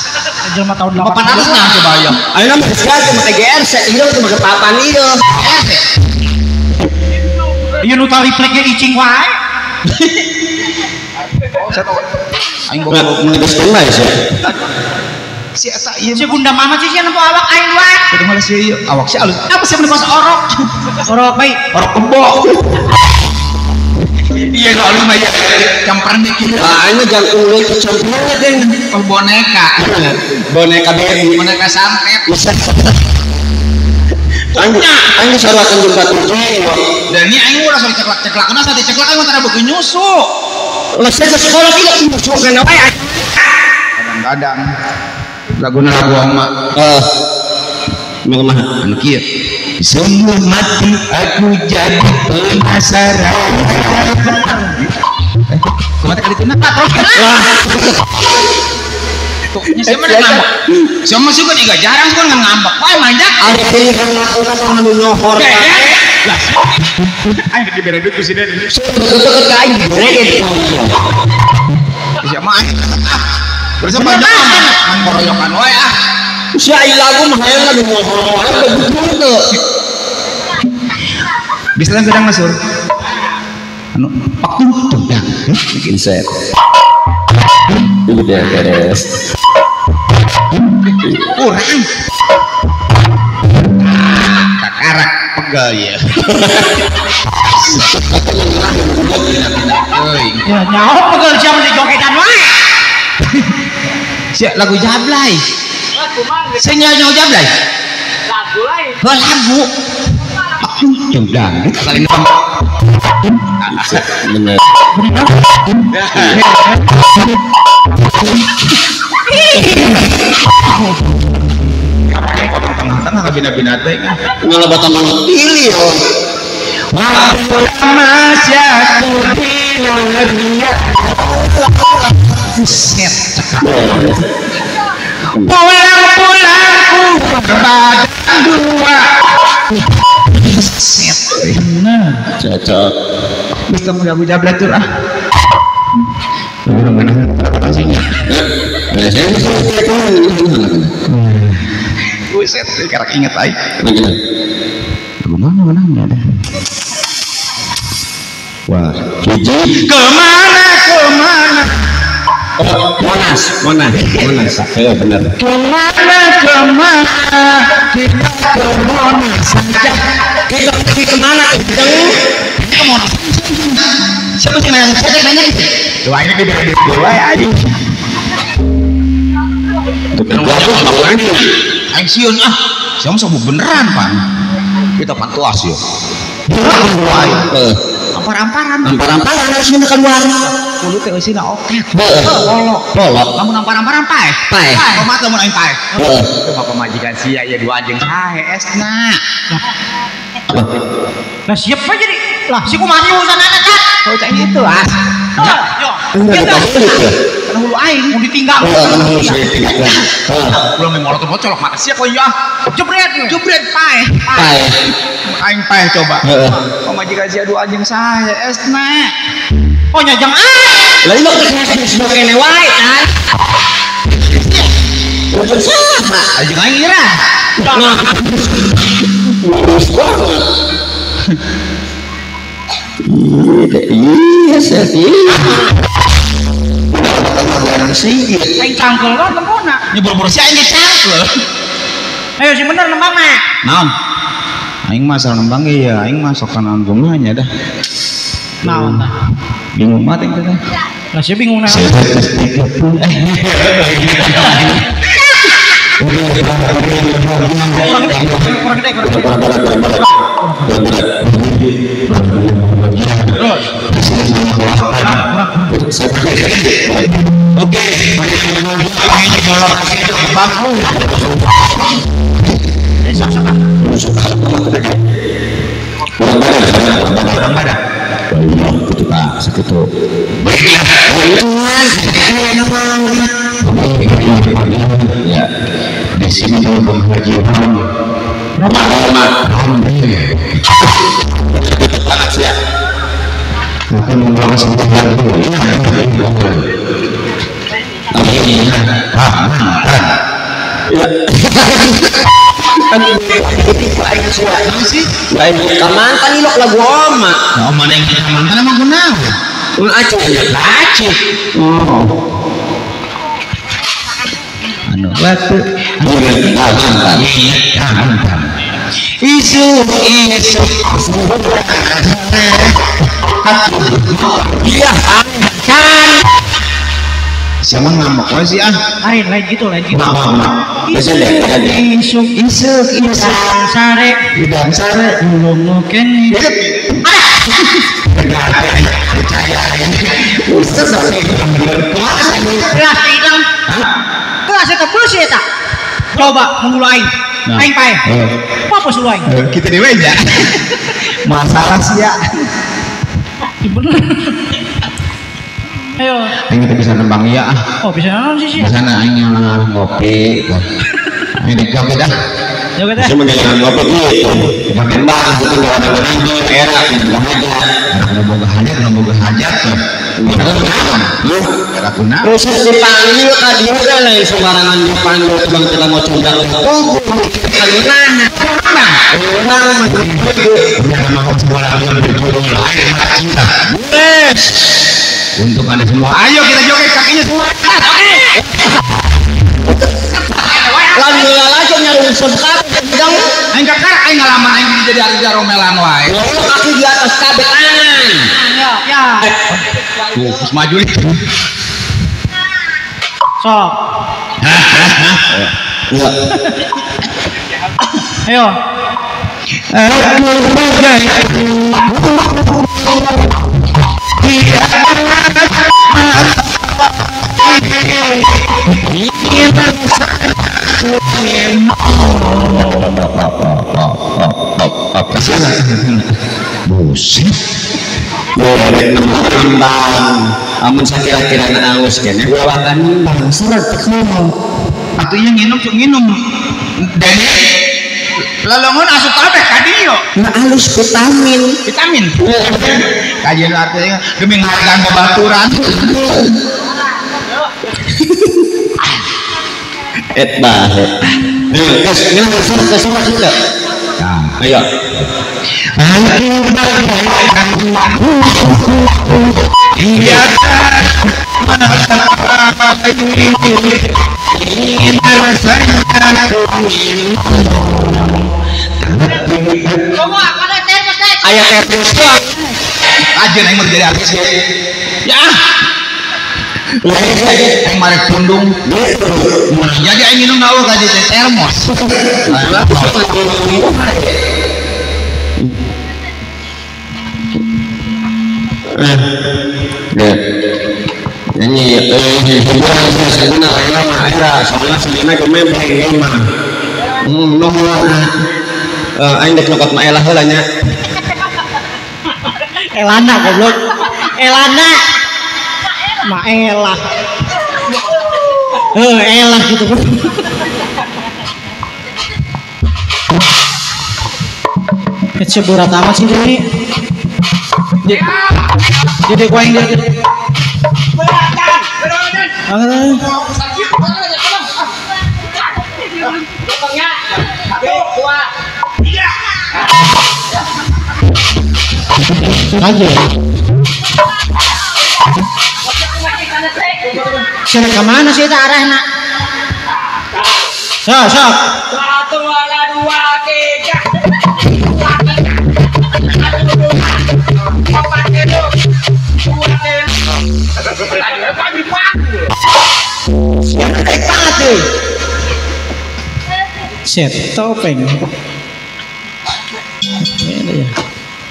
Jelema tahun 80. Papan atas nah coba aya. Ayeuna mah geus ganti make GRC, ieu teh make papan ieu. GRC. Ieu nu tali plek ge icing wae. Aing boga geus kenal sih. Si eta ieu Si bunda mama sih sia nempo awak aing wae. Kudu malah si ieu awak si alus. Apa sih mun orok? Orok bae. Orok kebo. Iya kalau alus mah ya camperan dikit. Lah aing mah jangkung leutik campuran deh. Oh boneka. Boneka baby. Boneka santet. Aing saruakeun jeung batur teh. Dan ini aing ulah sok ceklak-ceklakna sate ceklak aing tara beuki nyusu. Lah saya ke sekolah tidak nyusu kana wae. Kadang-kadang laguna lagu oma. Heeh. Mah anu kieu. Sungguh mati aku jadi penasaran. Kumaha kali teu Lah. Tuh, nya siapa ngambek? Siapa mah suka juga jarang suka ngambek. Wae manjak. Ari pilihan laguna mah anu nyohor. Lah. Aing dibere duit ku si Den. Deket ka aing dibere duit. Siapa mah aing. Terus banyak ngan koroyokan wae ah. Si aing lagu mah hayang anu nyohor wae begitu teu. Bisa sedang masuk. Anu pak tuh dang. Bikin set. Udah beres. Kurang. Kakarak pegel ya. Ya nyaho pegel siapa di jogetan wae. Siap lagu jablay. Lagu mah Saya nyaho jablay. Lagu lain. Oh, lagu. Jodang. Bener. Tengah-tengah kabina-bina teh. Ngalebatan mangut pilih. Buset, cekak. Pulang-pulangku berbadan dua. Buset. Nah, cocok. Bisa mengganggu jablat tuh ah. Buset, karak inget aing. Lagu mana mana ada. Wah, hiji. Kemana kemana? Oh, Monas, Monas, Monas. Iya benar. Kemana kemana? Kita ke Monas saja. Kita pergi kemana? Ke Monas. Siapa sih nanya? Saya nanya. Doa ini beda doa ya aja. Aing sieun ah. Siapa sok beneran, Pak. Kita pantuas ya. Ampar-amparan. Ampar-amparan harus minta keluar. Kudu teh eusina oke. Bolok. Bolok. Lamun ampar-amparan paeh. Paeh. Kumaha lamun aing paeh? Heeh. Teu pamajikan sia ieu dua jeung sae esna. Lah siapa jadi? Lah si kumaha urusanana tah? Kau cai itu ah. Yo. Kana hulu aing mau ditinggal. Ulah meh molot colok mata sia kau ieu ah. Jebret. Jebret paeh. Paeh. Aing paeh coba. Pamajikan sia dua jeung sae esna. Oh nya jeung aing. Lah ieu geus kene wae kan. Udah saha? Jeung aing ira. Lurus banget. Iya, sih. Aing cangkel kan lempona. Nya boro-boro si aing ge cangkel. Ayo si bener nembang mah. Naon? Aing mah asal nembang ge ya, aing mah sok kana kumaha nya dah. Naon tah? Bingung banget aing teh. Lah sia bingung naon? Kurang gede, kurang gede. Oke. Ya, di sini Bang Haji Mantan ilok lagu oma. Oma yang kita mantan emang kunaon? Aceh. Aceh. Oh. Anu waktu isu isu iya kan siapa ngambek wae sih ah lain lain gitu lain gitu isu isu isu isu sare idang sare ngomongkeun coba menggulu aing. Aing pae. Apa sulu aing? Kita dewe aja. Masalah sih ya. Bener. Ayo. Aing kita bisa nembang iya ah. Oh, bisa nembang sih sih. Bisa aing yang ngopi. Aing joget ah. Joget ah. Bisa menjalankan ngopi gitu. Nembang itu enggak ada era enggak boga hajat, enggak boga hajat tuh. Terus dipanggil ka dieu teh lain sembarangan dipanggil bang teh mau cundang kuku. Urang mah untuk anda semua, ayo kita joget kakinya semua. Oke. Lalu langsung nyarungsep kabeh dong. Aing kakar aing ngalaman aing jadi artis romelan wae. Kaki di atas kabeh tangan. Ya, ya. Tuh, terus maju nih. Sok. Ya. Ayo. Buset. Nembang. Amun sakira-kira naus kene bawakan nembang surat ngomong. Atuh nginum sok nginum. Dene lolongon asup kabeh ka dieu. Nah alus vitamin. Vitamin. Kajian artinya demi ngahargaan babaturan. Et bae. Geus geus geus geus. Nah, ayo. Aya termos doang. Aja aing mau jadi artis ya. Ya. Aing marek pundung. Jadi aing minum naon ka teh termos. Nyanyi hiburan sebenarnya era soalnya selina kemem mah. Aing dek nyokot mah elah heula nya. Elana goblok. Elana. Ma elah. Elah gitu. Seberat amat sih ini. Jadi gua yang dia. Aja. Sini kemana sih itu arahna? Sok, sok. 1, 2, 3. 4 deh. Set topeng.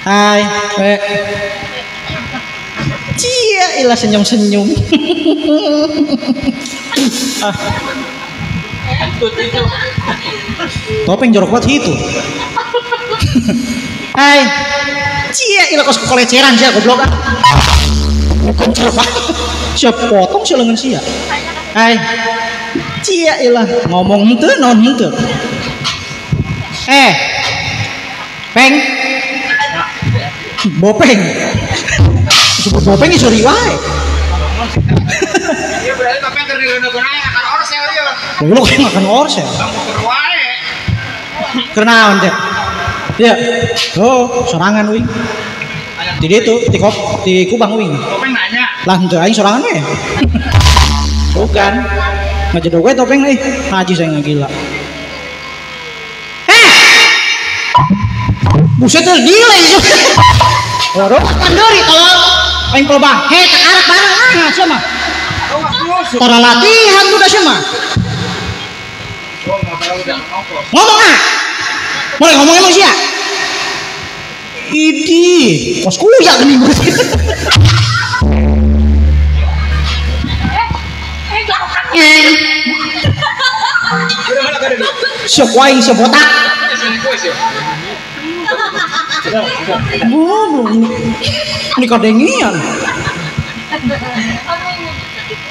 Hai, Cia, ilah senyum-senyum. Ah. Topeng jorok banget itu. Hai. Cia, ilah kos koleceran sia goblok. Bukan jorok banget. Sia potong sia lengan sia. Hai. Cia ilah ngomong henteu naon henteu. Peng. Bopeng. Sebut bopeng suri wae. Iya berarti topeng keur dileuneukeun aya makan orsel ieu. Goblok makan orsel. Bang wae. Keur naon teh? Ya. Oh, sorangan uing. Di ditu di kop di Kubang uing. Topeng nanya. Lah henteu aing sorangan we. Bukan. Ngajedog we topeng euy. Haji saya ngagila. Buset tuh gila itu. Waduh, pandori tolong. Aing pelobang. Hei, tak arek bareng ah sia mah. Tara latihan tuh dah sia mah. Ngomong ah. Mulai ngomong emang sia. Idi, kos kuya geuning. Sia kuaing sia botak. Ngomong ini kadengian.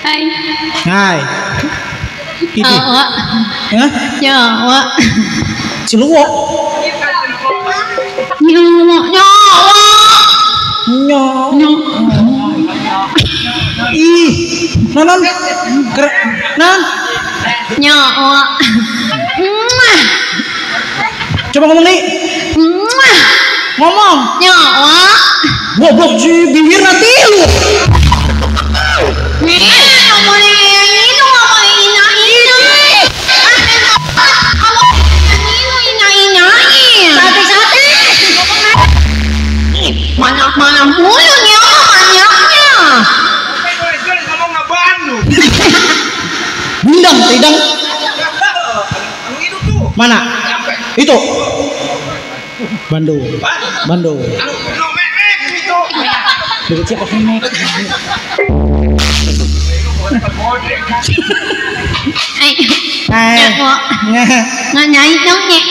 Hai. Hai. Nyawa. Hah? Nyawa. Ciluwo. Nyawa. Nyawa. Nyawa. Ih, nanon. Nan. Nyawa. Coba ngomong nih. Ngomong. Nyawa. Goblok ji bibir nanti lu. Mana mulu nyawa banyaknya. Ngomong ngebandu. Bindang, tidang. Mana? Itu. Bandung. Bandung. Deket siapa memek? Ai. Nggak dong nyek.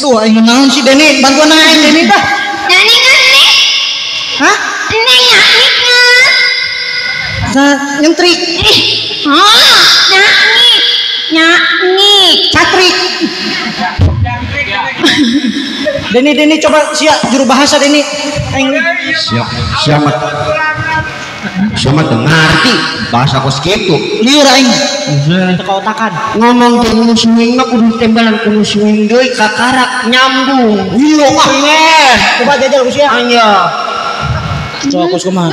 Aduh, aing naon sih Deni, bantuan aing Deni dah. Nyanyi nggak? Hah? Neng nyanyi nggak? Nyentrik. Oh, nyanyi. Nyanyi. Catrik. Deni, Deni coba siap juru bahasa Deni. Aing siap, siap. Siapa teu ngarti bahasa kos kitu. Lieur aing. Teu kaotakan. Ngomong teh nu swing mah kudu tembalan kudu swing deui kakarak nyambung. Gila ah. Coba jajal ku sia. Anya. Coba kos kumaha.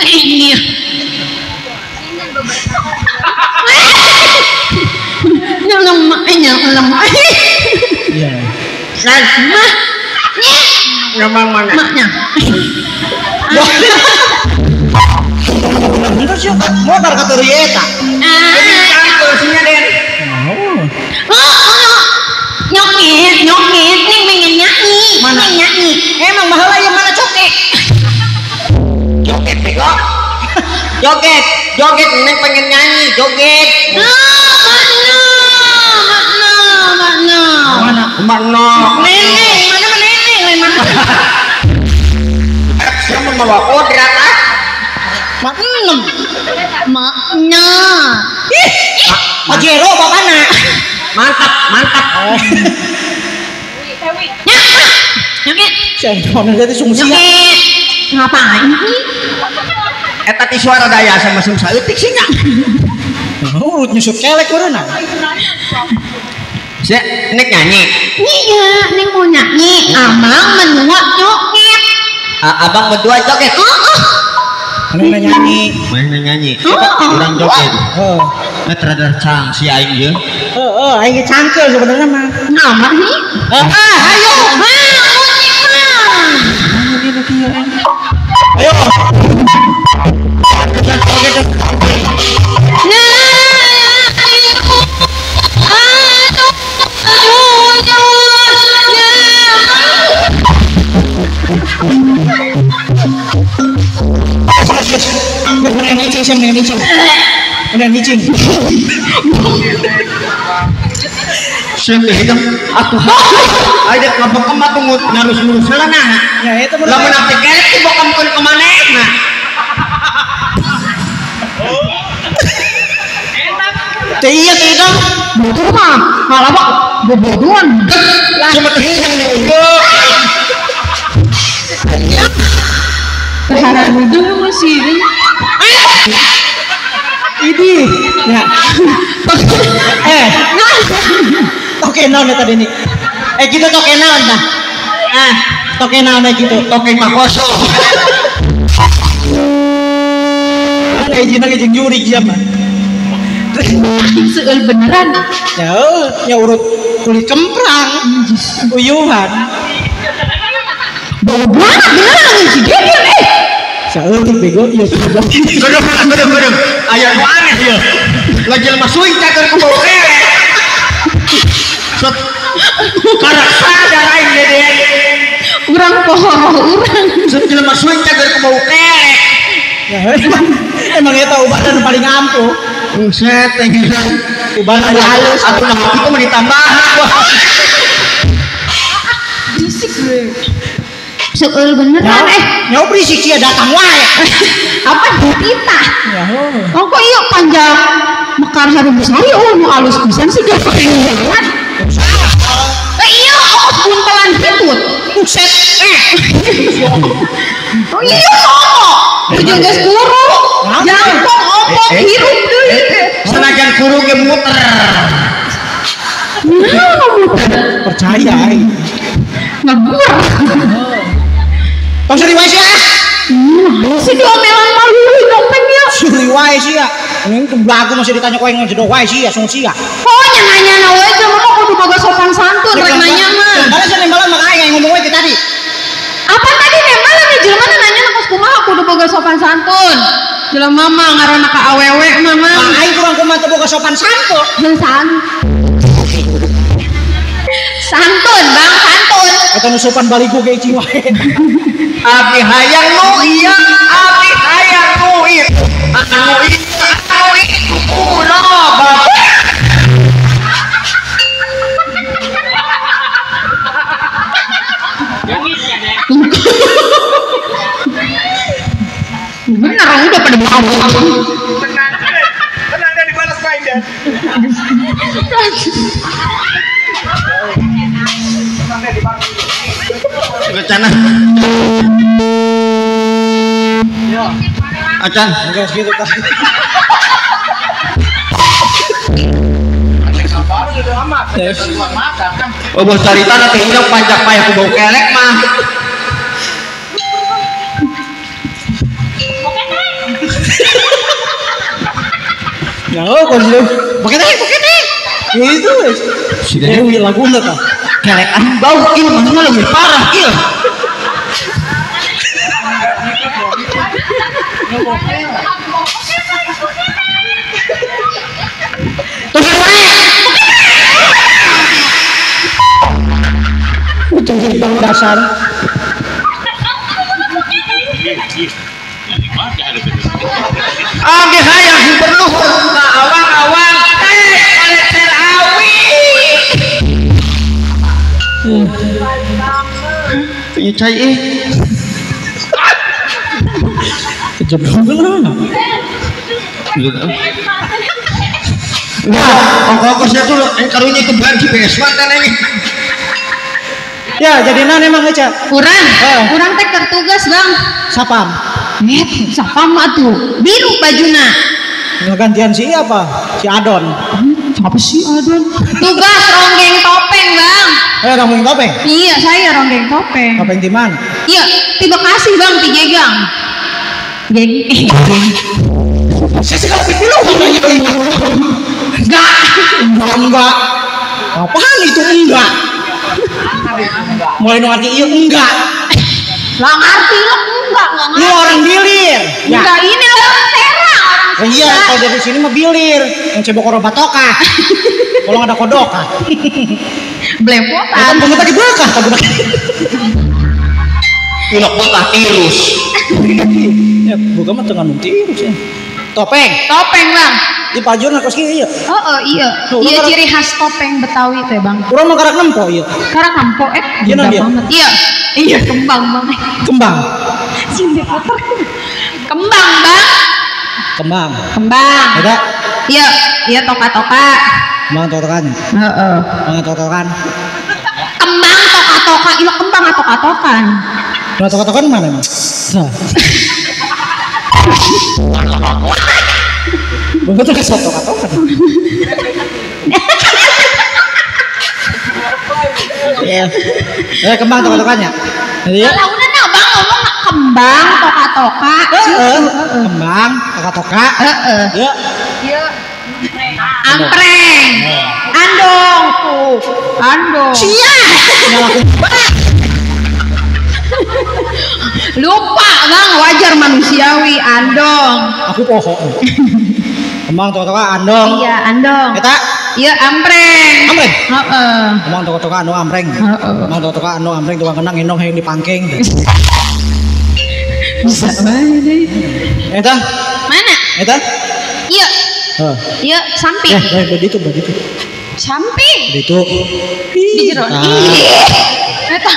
Lemah. Iya. San. Mah. Ngomong mana? Maknya. Bener sih, motor kata Rieta. Kursinya Den. Oh, nyokit, nyokit, nih pengen nyanyi, mana nyanyi. Emang mahal yang mana coket? Joget bego. Joget, joget, neng pengen nyanyi, joget. Mana, mana, mana, mana, nenek, mana nenek, mana? Siapa mau kodrat ah? Mak enam. Maknya. Ih, Pajero bapakna. Mantap, mantap. Ya, nyokit. Saya ngomong tadi sungsi. Nyokit. Ngapain sih? Eta ti suara daya sama sung saeutik sih nya. Urut nyusup kelek uruna. Sia, nek nyanyi. Iya, neng mau nyanyi. Abang berdua joget. Abang berdua joget. Heeh. Mana nyanyi? Mana nyanyi? Urang joget. Heeh. Nah, terada cang si aing ye. Heeh, aing ge cangkeul sebenarnya mah. Ngapa sih? Heeh, ayo. Bang, musik bang. Ayo. Udah nicing. Sing hidung atuh. Ayo ngabekem atuh ngarus-ngurus heula nah. Ya eta mun. Lamun ati kerek dibokemkeun ka manehna. Teh iya teh dong. Bodoh mah, malah mah bobodohan. Cuma teh hidung nih. Terharap bodoh masih. Ini ya. Toke naon tadi ini. Gitu toke naon tah. Ah, toke naon gitu. Toke makoso. Kayak jina jeung jurig sia mah. Seueul beneran. Ya, nya urut kulit kemprang. Uyuhan. Bau banget beneran si Deden eh. Seueul bego ieu goblok. Gedung gedung. Aya nu aneh ieu. Lagi lemah suing cager ku bau kelek. Set. Karak sadar aing Deden. Urang pohoroh urang. Set jelema suing cager ku bau kelek. Ya, emang eta ubadan paling ampuh. Buset, ubadan halus. Atuh nah itu mah ditambahan. Berisik gue. Seueul beneran eh. Nyawa berisik sia datang wae. Apa dititah? Ya. Oh kok iya panjang mekar harum besar ya oh nu alus pisan sih gak pakai jalan. Iya, oh buntelan hitut. Buset. Oh iya sono. Ujung geus kuru. Jangkung opok hirup deui. Senajan kuru ge muter. Nah, muter. Percaya aing. Ngegur. Tong suri wae sia. Si diomelan malu nyopeng ya. Suri wae sia. Ini lagu masih ditanya kowe ngejedok wae sia, sung sia. Oh nya nanya wae jelema mah kudu boga sopan santun rek nanya mah. Nembalan sia nembalan mah aing ngomong wae tadi. Apa tadi nembalan nih jelema nanya kos kumaha kudu boga sopan santun. Jelema mah ngaranna ka awewe mah mah. Aing kurang kumaha teu boga sopan santun. Santun Bang, santun. Eta nu sopan baligo ge cing wae. Abdi hayang nu iya, abdi hayang nu itu. Anu iya, anu itu kuno bapak. Bener udah pada mau. Tenang, tenang dan dibalas main dan. Rencana. Acan, enggak segitu tah. Oh, bos carita nanti hidung panjang payah ku bau kelek mah. Ya, oh, kok sih. Pakai teh, pakai teh. Itu wes. Si Dewi laguna tah. Kelekan bau il mana lebih parah il. Ujung dasar. Oke, hayang hiperluhur awang-awang kolecer awi. Punya cai eh. Kejeblok lah. Nah, ongkosnya tuh karunya itu ban GPS mantan ini. Ya, jadi nan emang aja. Kurang, kurang teh tertugas bang. Sapam. Net, sapam atuh. Biru bajuna. Gantian si apa? Si Adon. Siapa sih Adon? Tugas ronggeng topeng bang. Ronggeng topeng? Iya, saya ronggeng topeng. Topeng di mana? Iya, di Bekasi bang, di Jegang. Geng. Saya sekali pilu. Enggak. Enggak. Apaan itu enggak? Mulai ngerti iya enggak. Lah ngerti lo enggak. Lu orang bilir. Ya. Enggak, ini orang Serang, orang. Oh, iya, kalau dari sini mah bilir. Yang cebok orang batoka. Kalau ada kodoka. Belepotan. Ya kan banget lagi bekah kan budak. Ilok bekah tirus. Ya, bukan mah tengah tirus ya. Topeng. Topeng, Bang. Di pajur kos kieu iya. Oh, iya. Tuh, iya ciri khas topeng Betawi teh, Bang. Urang mah karak nempo ieu. Karak nempo iya banget. Iya. Iya, kembang, Bang. Kembang. Sini kotor. Kembang, Bang. Kembang. Kembang. Ada? Iya, iya toka-toka. Kembang totokan. Heeh. Kembang totokan. Kembang toka-toka, iya kembang atau toka-tokan. Nah, toka-tokan mana, Mas? Nah. Betul ke toka-tokan. Iya. Kembang toka-tokannya. Iya. Kalau udah nah, Bang ngomong kembang toka-toka. Heeh. Kembang toka-toka. Heeh. Iya. Iya. Ampreng. Andong tuh. Andong. Sia. Lupa Bang, wajar manusiawi andong. Aku pohon. Kembang toka-toka andong. Iya, andong. Eta? Iya, ampreng. Ampreng? Heeh. Kembang toka-toka andong ampreng. Heeh. Kembang toka-toka andong ampreng tukang kenang endong hayang dipangking. Bisa bae deh. Eta? Mana? Eta? Iya. Heeh. Iya, samping. Begitu, begitu. Samping. Begitu. Di jero. Ih. Eta.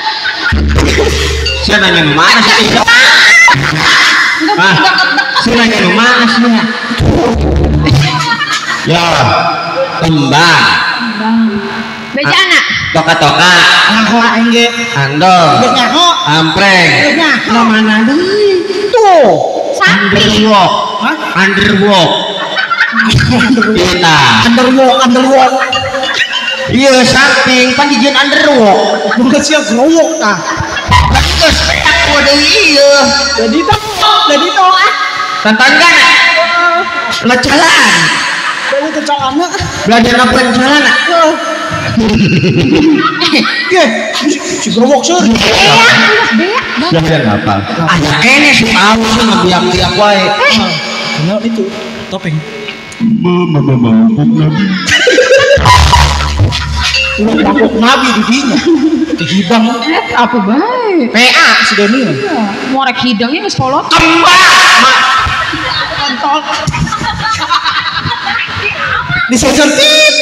Saya nanya mana sih? Enggak deket-deket. Saya nanya mana sih? Ya, kembang. Kembang. Beja anak. Toka-toka. Nyaho aing ge. Andong. Geus nyaho. Ampreng. Geus nyaho. Nu mana deui? Tuh. Samping. Underwalk. Hah? Underwalk. Kita. Underwalk, underwalk. Iya, samping pan dijieun underwalk. Bukan sia growok tah. Geus peak deui ieu. Jadi tong, jadi tong ah. Tantanggan. Lecalaan. Baru kecelana. Belajar ngapain celana? Ye, si growok seur. Beak, beak. Belajar ngapal. Aya kene si tahu sih ngabiak-biak wae. Kenal itu topeng. Mabuk nabi di dinya. Dihidang. Apa bae? PA si Doni. Iya, morek hidangnya geus kolot. Kembang. Kontol. Disensor tit.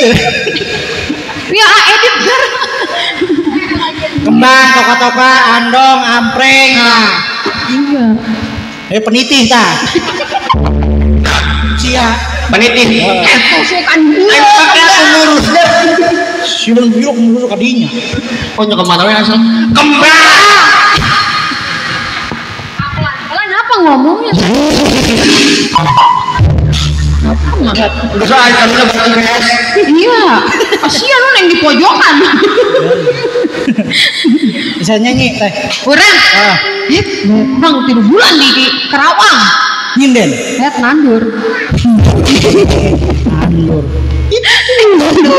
Ya edit gar. Kembang, toka-toka, andong, ampreng. Nah. Iya. Penitih tah. Sia. Penitih. Tusukan Aing pake ngurus deh. Si ben biru ngurus ka dinya. Oh nya kemana we langsung. Kembang. Pelan-pelan apa ngomongnya? Geus aing karunya berarti beres. Iya. Kasihan lu neng di pojokan. Bisa nyanyi teh. Urang. Ah. Bang 3 bulan di Kerawang. Nyinden. Lihat nandur. Nandur. Itu.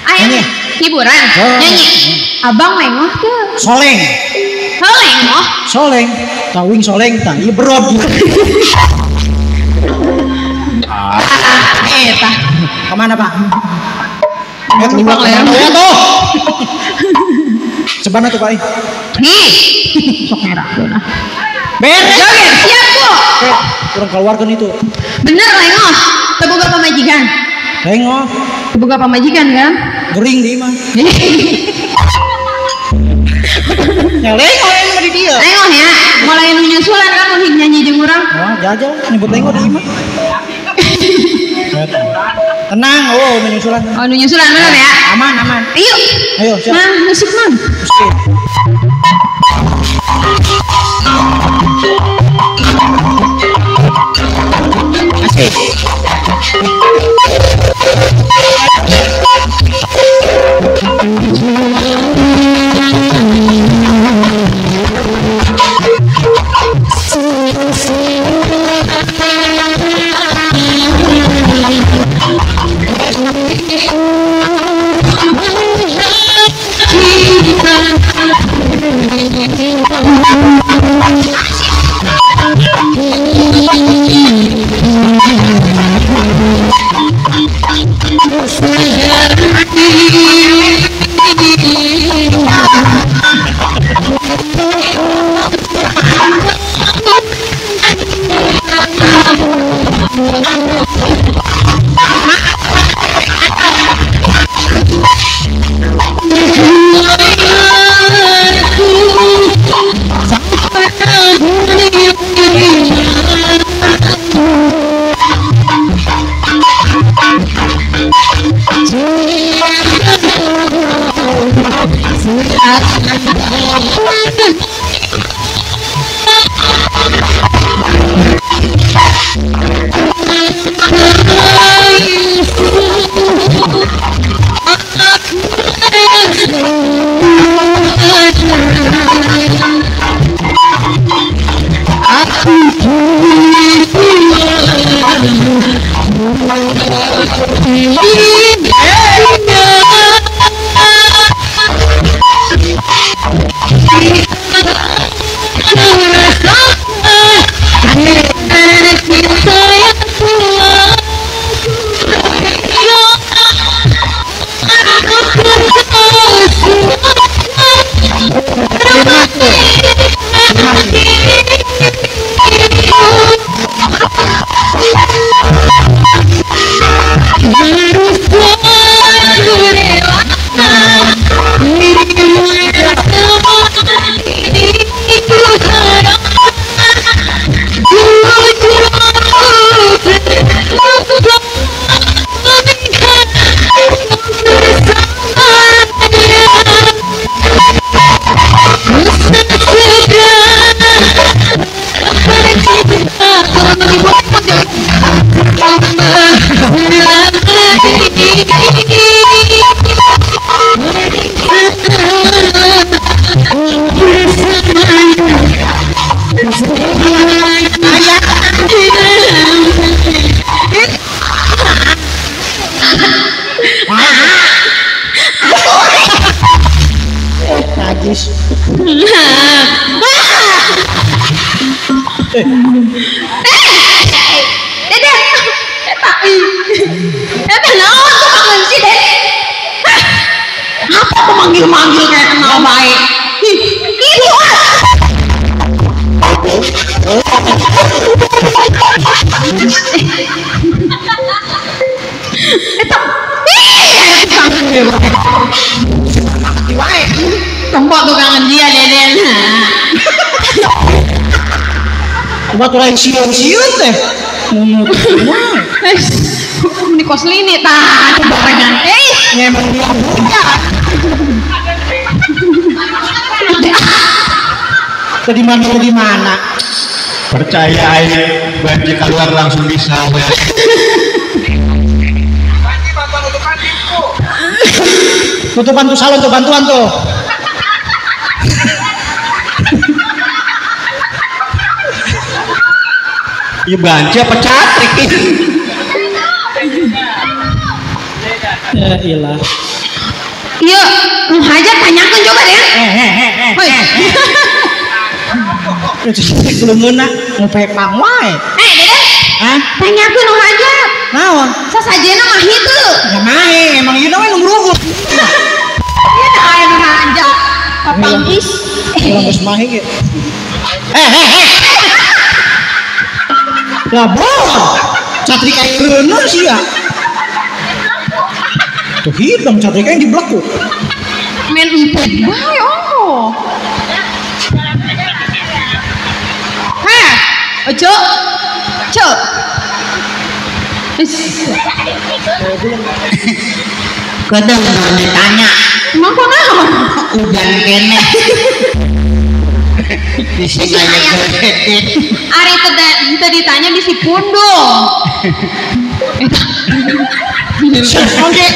Ayo hiburan, nyanyi. Abang lengoh tuh. Soleng. Lengoh. Soleng. Tawing soleng tah ieu berob. Eta. Kemana, Pak? Keluar ya tuh. Cebana tuh, Pak. Nih. Sok merah tuh nah. Beres. Joget, siap, Bu. Kurang keluarkan itu. Bener lengoh. Teu boga pamajikan. Lengoh. Teu boga pamajikan kan? Gering di imah. Ya lengoh emang di dia. Lengoh ya. Mulai nu nyusulan kan mun nyanyi jeung urang. Wah, jajal nyebut lengoh di imah. Tenang, oh nu nyusulan. Oh, nu nyusulan bener ya? Aman, aman. Ayo. Ayo, siap. Nah, musik, Mang. Musik. Asik. Manggil-manggil kayak kenal baik. Itu tempat tukangan dia deden. Tempat lain siun-siun teh. Ini kos lini tah barengan. Ngemeng dia buka. Tadi mana di mana? Percaya aja, banjir keluar langsung bisa. Tutupan tuh salon tuh bantuan tuh. Iya banci apa catrik ini? Ya ilah. Iya, nu hajat tanyakeun coba deh. Hoi. Leungeunna ngupepang wae. Dede. Hah? Tanyakeun nu hajat. Naon? Sasajena mah hitu. Ya mahe, emang ieu we nu ngrugut. Ieu dah aya nu hajat. Papanggis. Urang geus mahe ge. Lah bon. Catrika reuneu sia. Tuh hidung catrika yang dibelekuk. Main empet bae oh. Heh, ojo. Cok. Kadang ditanya. Emang kok naon? Udan kene. Bisi aya gede. Ari teu ditanya bisi pundung. Oke.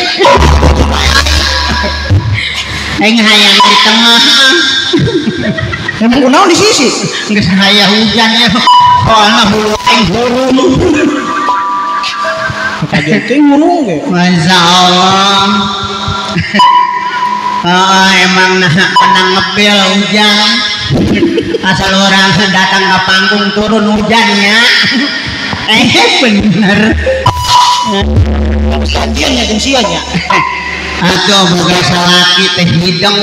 Aing hayang di tengah. Emang kunaon di sisi? Geus hayang hujan ya. Soalna hulu aing hurung. Kaget teh hurung ge. Masya Allah. Oh, emang nah menang ngebel hujan. Asal orang datang ke panggung turun hujannya. Bener. Gantiannya jeung sia nya. Atuh boga salaki teh hideng.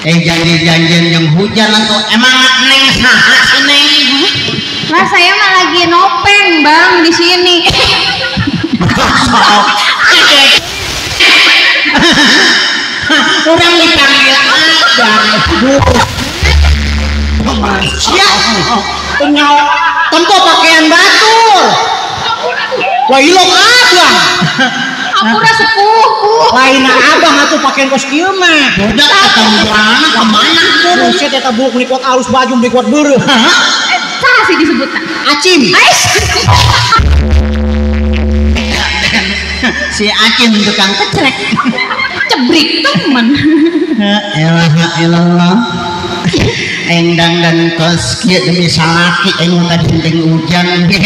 Janji-janjian jeung hujan atuh. Emang neng saha sih neng? Lah saya mah lagi nopeng bang di sini. Orang dipanggil abang. Sia. Teu tempo pakaian batur. Wah ilok abang. Aku rasa sepuh. Lain abang atuh pakaian kos kieu mah. Budak ketemu mana ka mana? Buset eta buuk meuni kuat alus baju meuni kuat beureum. Saha sih disebutna? Acim. Ais. Si Acim tukang kecrek. Cebrik temen. La ilaha illallah. Aing dangdan kos kieu demi salaki aing mah tadi hujan ge.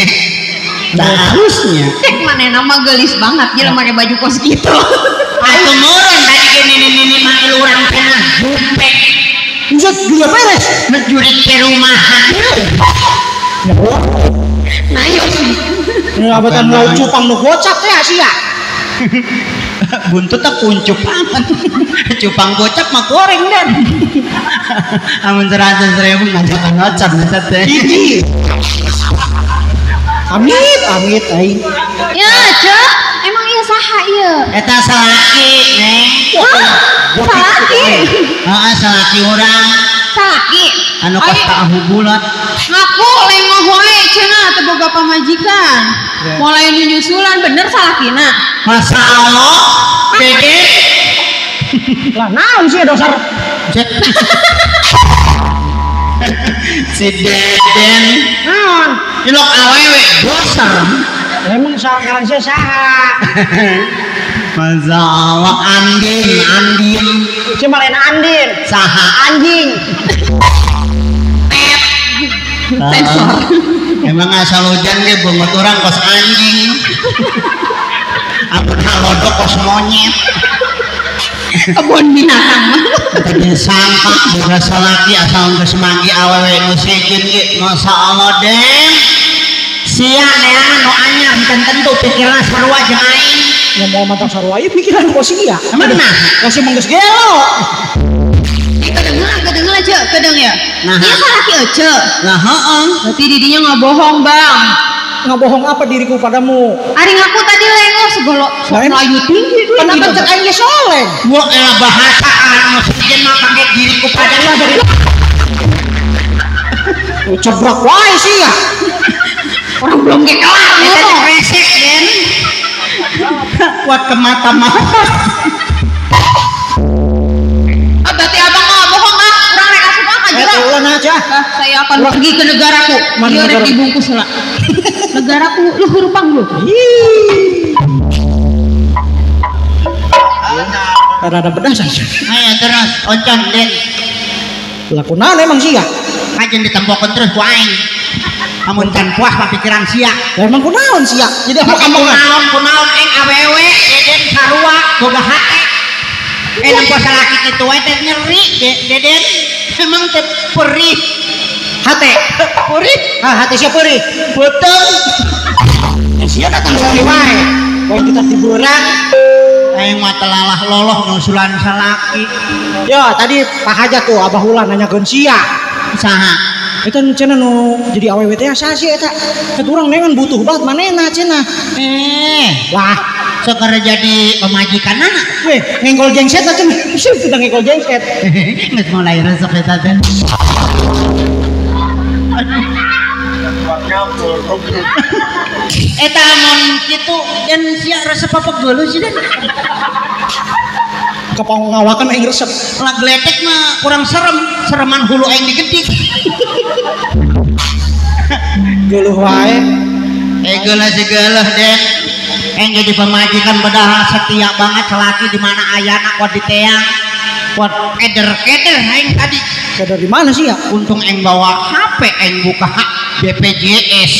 Nah, harusnya. Cek mana nama gelis banget dia pakai baju kos gitu. Atuh meureun tadi ge nini-nini mah urang teh jupe. Buset, juga beres. Jurit perumahan. Nah, yo. Ngabatan lau cupang nu gocap teh sia. Buntut teh kuncupangan. Cupang gocap mah goreng dan. Amun 100.000 ngajakan ngocap eta teh. Hiji. Amit, amit aing. Ya, Cek. Emang ieu saha ieu? Eta salaki, Neng. Salaki. Heeh, salaki urang. Salaki. Anu kos tahu bulat. Ngaku lengoh wae cenah teu boga pamajikan. Mulai nu nyusulan bener salakina. Masa Allah, Dede. Lah naon sih dasar? Si Deden. Naon? Ilok awewe bosar. Emang salah sia saha? Masa Allah Andin, Andin. Cuma lain Andin. Saha anjing. Sensor. Emang asal hujan ge beungeut urang kos anjing. Amun halodok kos monyet. Kebun binatang mah. Tadi sangka boga salaki asal geus manggi awewe nu sejen ge Masya Allah Den. Sia neangan nu anyar henteu tentu pikiran sarua jeung aing. Ya moal mantap sarua ieu pikiran kos sia. Emang nah, kos mah geus gelo. Kedengeran aja, kedeng ya. Nah, iya salaki aja. Nah, heeh. Berarti didinya nggak bohong, Bang. Nggak bohong apa diriku padamu? Ari ngaku tadi lengoh segala melayu tinggi duit. Kenapa cek aing ge soleng? Wah, elah bahasa anu sejen mah pake diriku padamu. Cebrok wae sih ya. Orang belum ge kelar eta resek, Den. Kuat ke mata-mata. Berarti abang mah bohong ah, urang rek asup ah ka jero. Ulah aja. Saya akan pergi ke negaraku. Ieu rek dibungkus lah. Negaraku luhur panglu. Rada pedas aja. Ayo terus oncom Den. Lah kunaon emang sih ya? Kajen ditempokeun terus ku aing. Amun can puas mah pikiran sia. Lah emang kunaon sia? Jadi apa kunaon kunaon aing awewe Deden sarua boga hate. Nempo salaki kitu wae teh nyeri Deden. Emang teh perih. Hate perih? Ah hate sia perih. Beuteung. Sia datang sore wae. Kalau kita tiburan aing mah telalah loloh ngusulan salaki. Ya tadi Pak Hajat tuh Abah Ulan nanyakeun sia. Saha? Eta nu cenah nu jadi awewe teh saha sih eta? Ket urang nengan butuh banget manehna cenah. Wah, sok jadi pemajikanana. Weh, ngenggol jengset lah cenah. Sudah ngenggol jengset. Geus mulai resep eta teh. Eta mun kitu dan sia resep apa geuleuh sih dan kepangawakan aing resep. Lah gletek mah kurang serem, sereman hulu aing digedik. Geuleuh wae. Geuleuh si geuleuh Den. Aing jadi pemajikan padahal setia banget salaki di mana ayana kuat diteang. Kuat keder-keder aing tadi. Keder di mana sih ya? Untung aing bawa HP aing buka BPJS.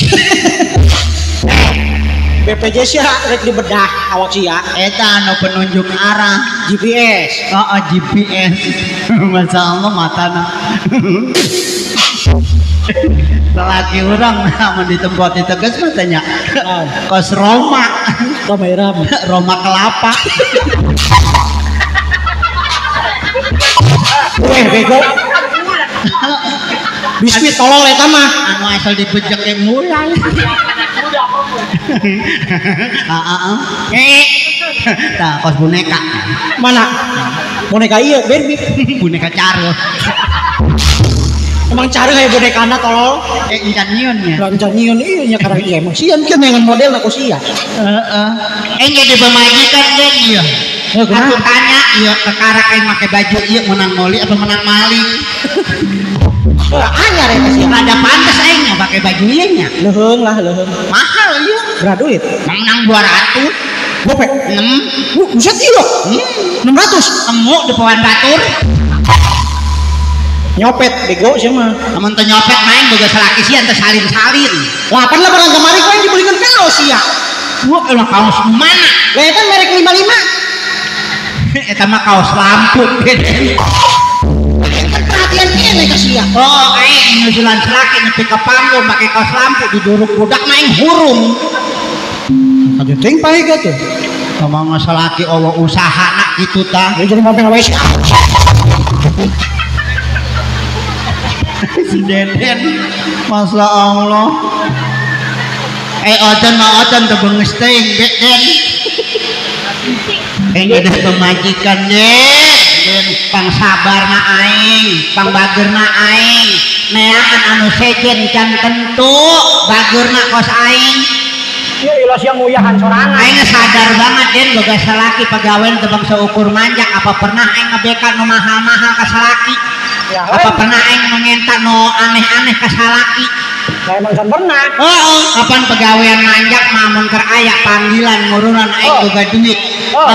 BPJS ya rek dibedah awak sia. Eta anu penunjuk arah GPS. Oh, GPS. Masya Allah matana. Lelaki urang mun di tempat ditegas mah tanya. Kos Roma. Roma Irama. Roma kelapa. Weh bego. Biskuit tolol eta mah. Anu asal dibejek ge mulai. Heeh. Tah kos boneka. Mana? Boneka ieu Barbie. Boneka careuh. Emang careuh aya bonekana tolol. Encan nyieun nya. Lah encan nyieun ieu nya karang ieu emang sieun kieu dengan modelna ku sia. Heeh. Jadi pemajikan den ieu. Aku tanya ieu kekarak aing make baju ieu menang moli apa menang maling? Wah, anyar eta sih. Rada pantes aing nya pakai baju ieu nya. Leuheung lah, leuheung. Mahal ieu. Berapa duit? Menang 200. Gope? 6. Buset ieu. 600. Temu di pohon batur. Nyopet bego sia mah. Amun teu nyopet main boga salaki sia teu salin-salin. Lah pan lebaran kamari ku aing dibelikeun kaos sia. Wah, elah kaos mana? Lah eta merek 55. Eta mah kaos lampu. Perhatian kene ka sia. Oh, aing nyusulan salaki nepi ka panggung make kaos lampu diduruk budak mah aing hurung. Kajeun teuing pae tuh. Ngomong salaki Allah usaha nak kitu tah. Ya jadi mompeng wae. Si Deden, Masya Allah. Oden mah oden teu beungeus teuing Den. Jadi pemajikan Den, pang sabarna aing, pang bageurna aing. Neangan anu sejen can tentu bageurna kos aing. Ieu ilos yang nguyahan sorangan. Aing sadar banget Den boga salaki pagawean teu bangsa ukur manjak apa pernah aing ngebeka nu mahal-mahal ka salaki. Ya, apa pernah aing mengenta no aneh-aneh ka salaki? Lah emang can pernah. Heeh, kapan pegawaian manjak mah mun keur aya panggilan ngurunan aing boga duit. Oh.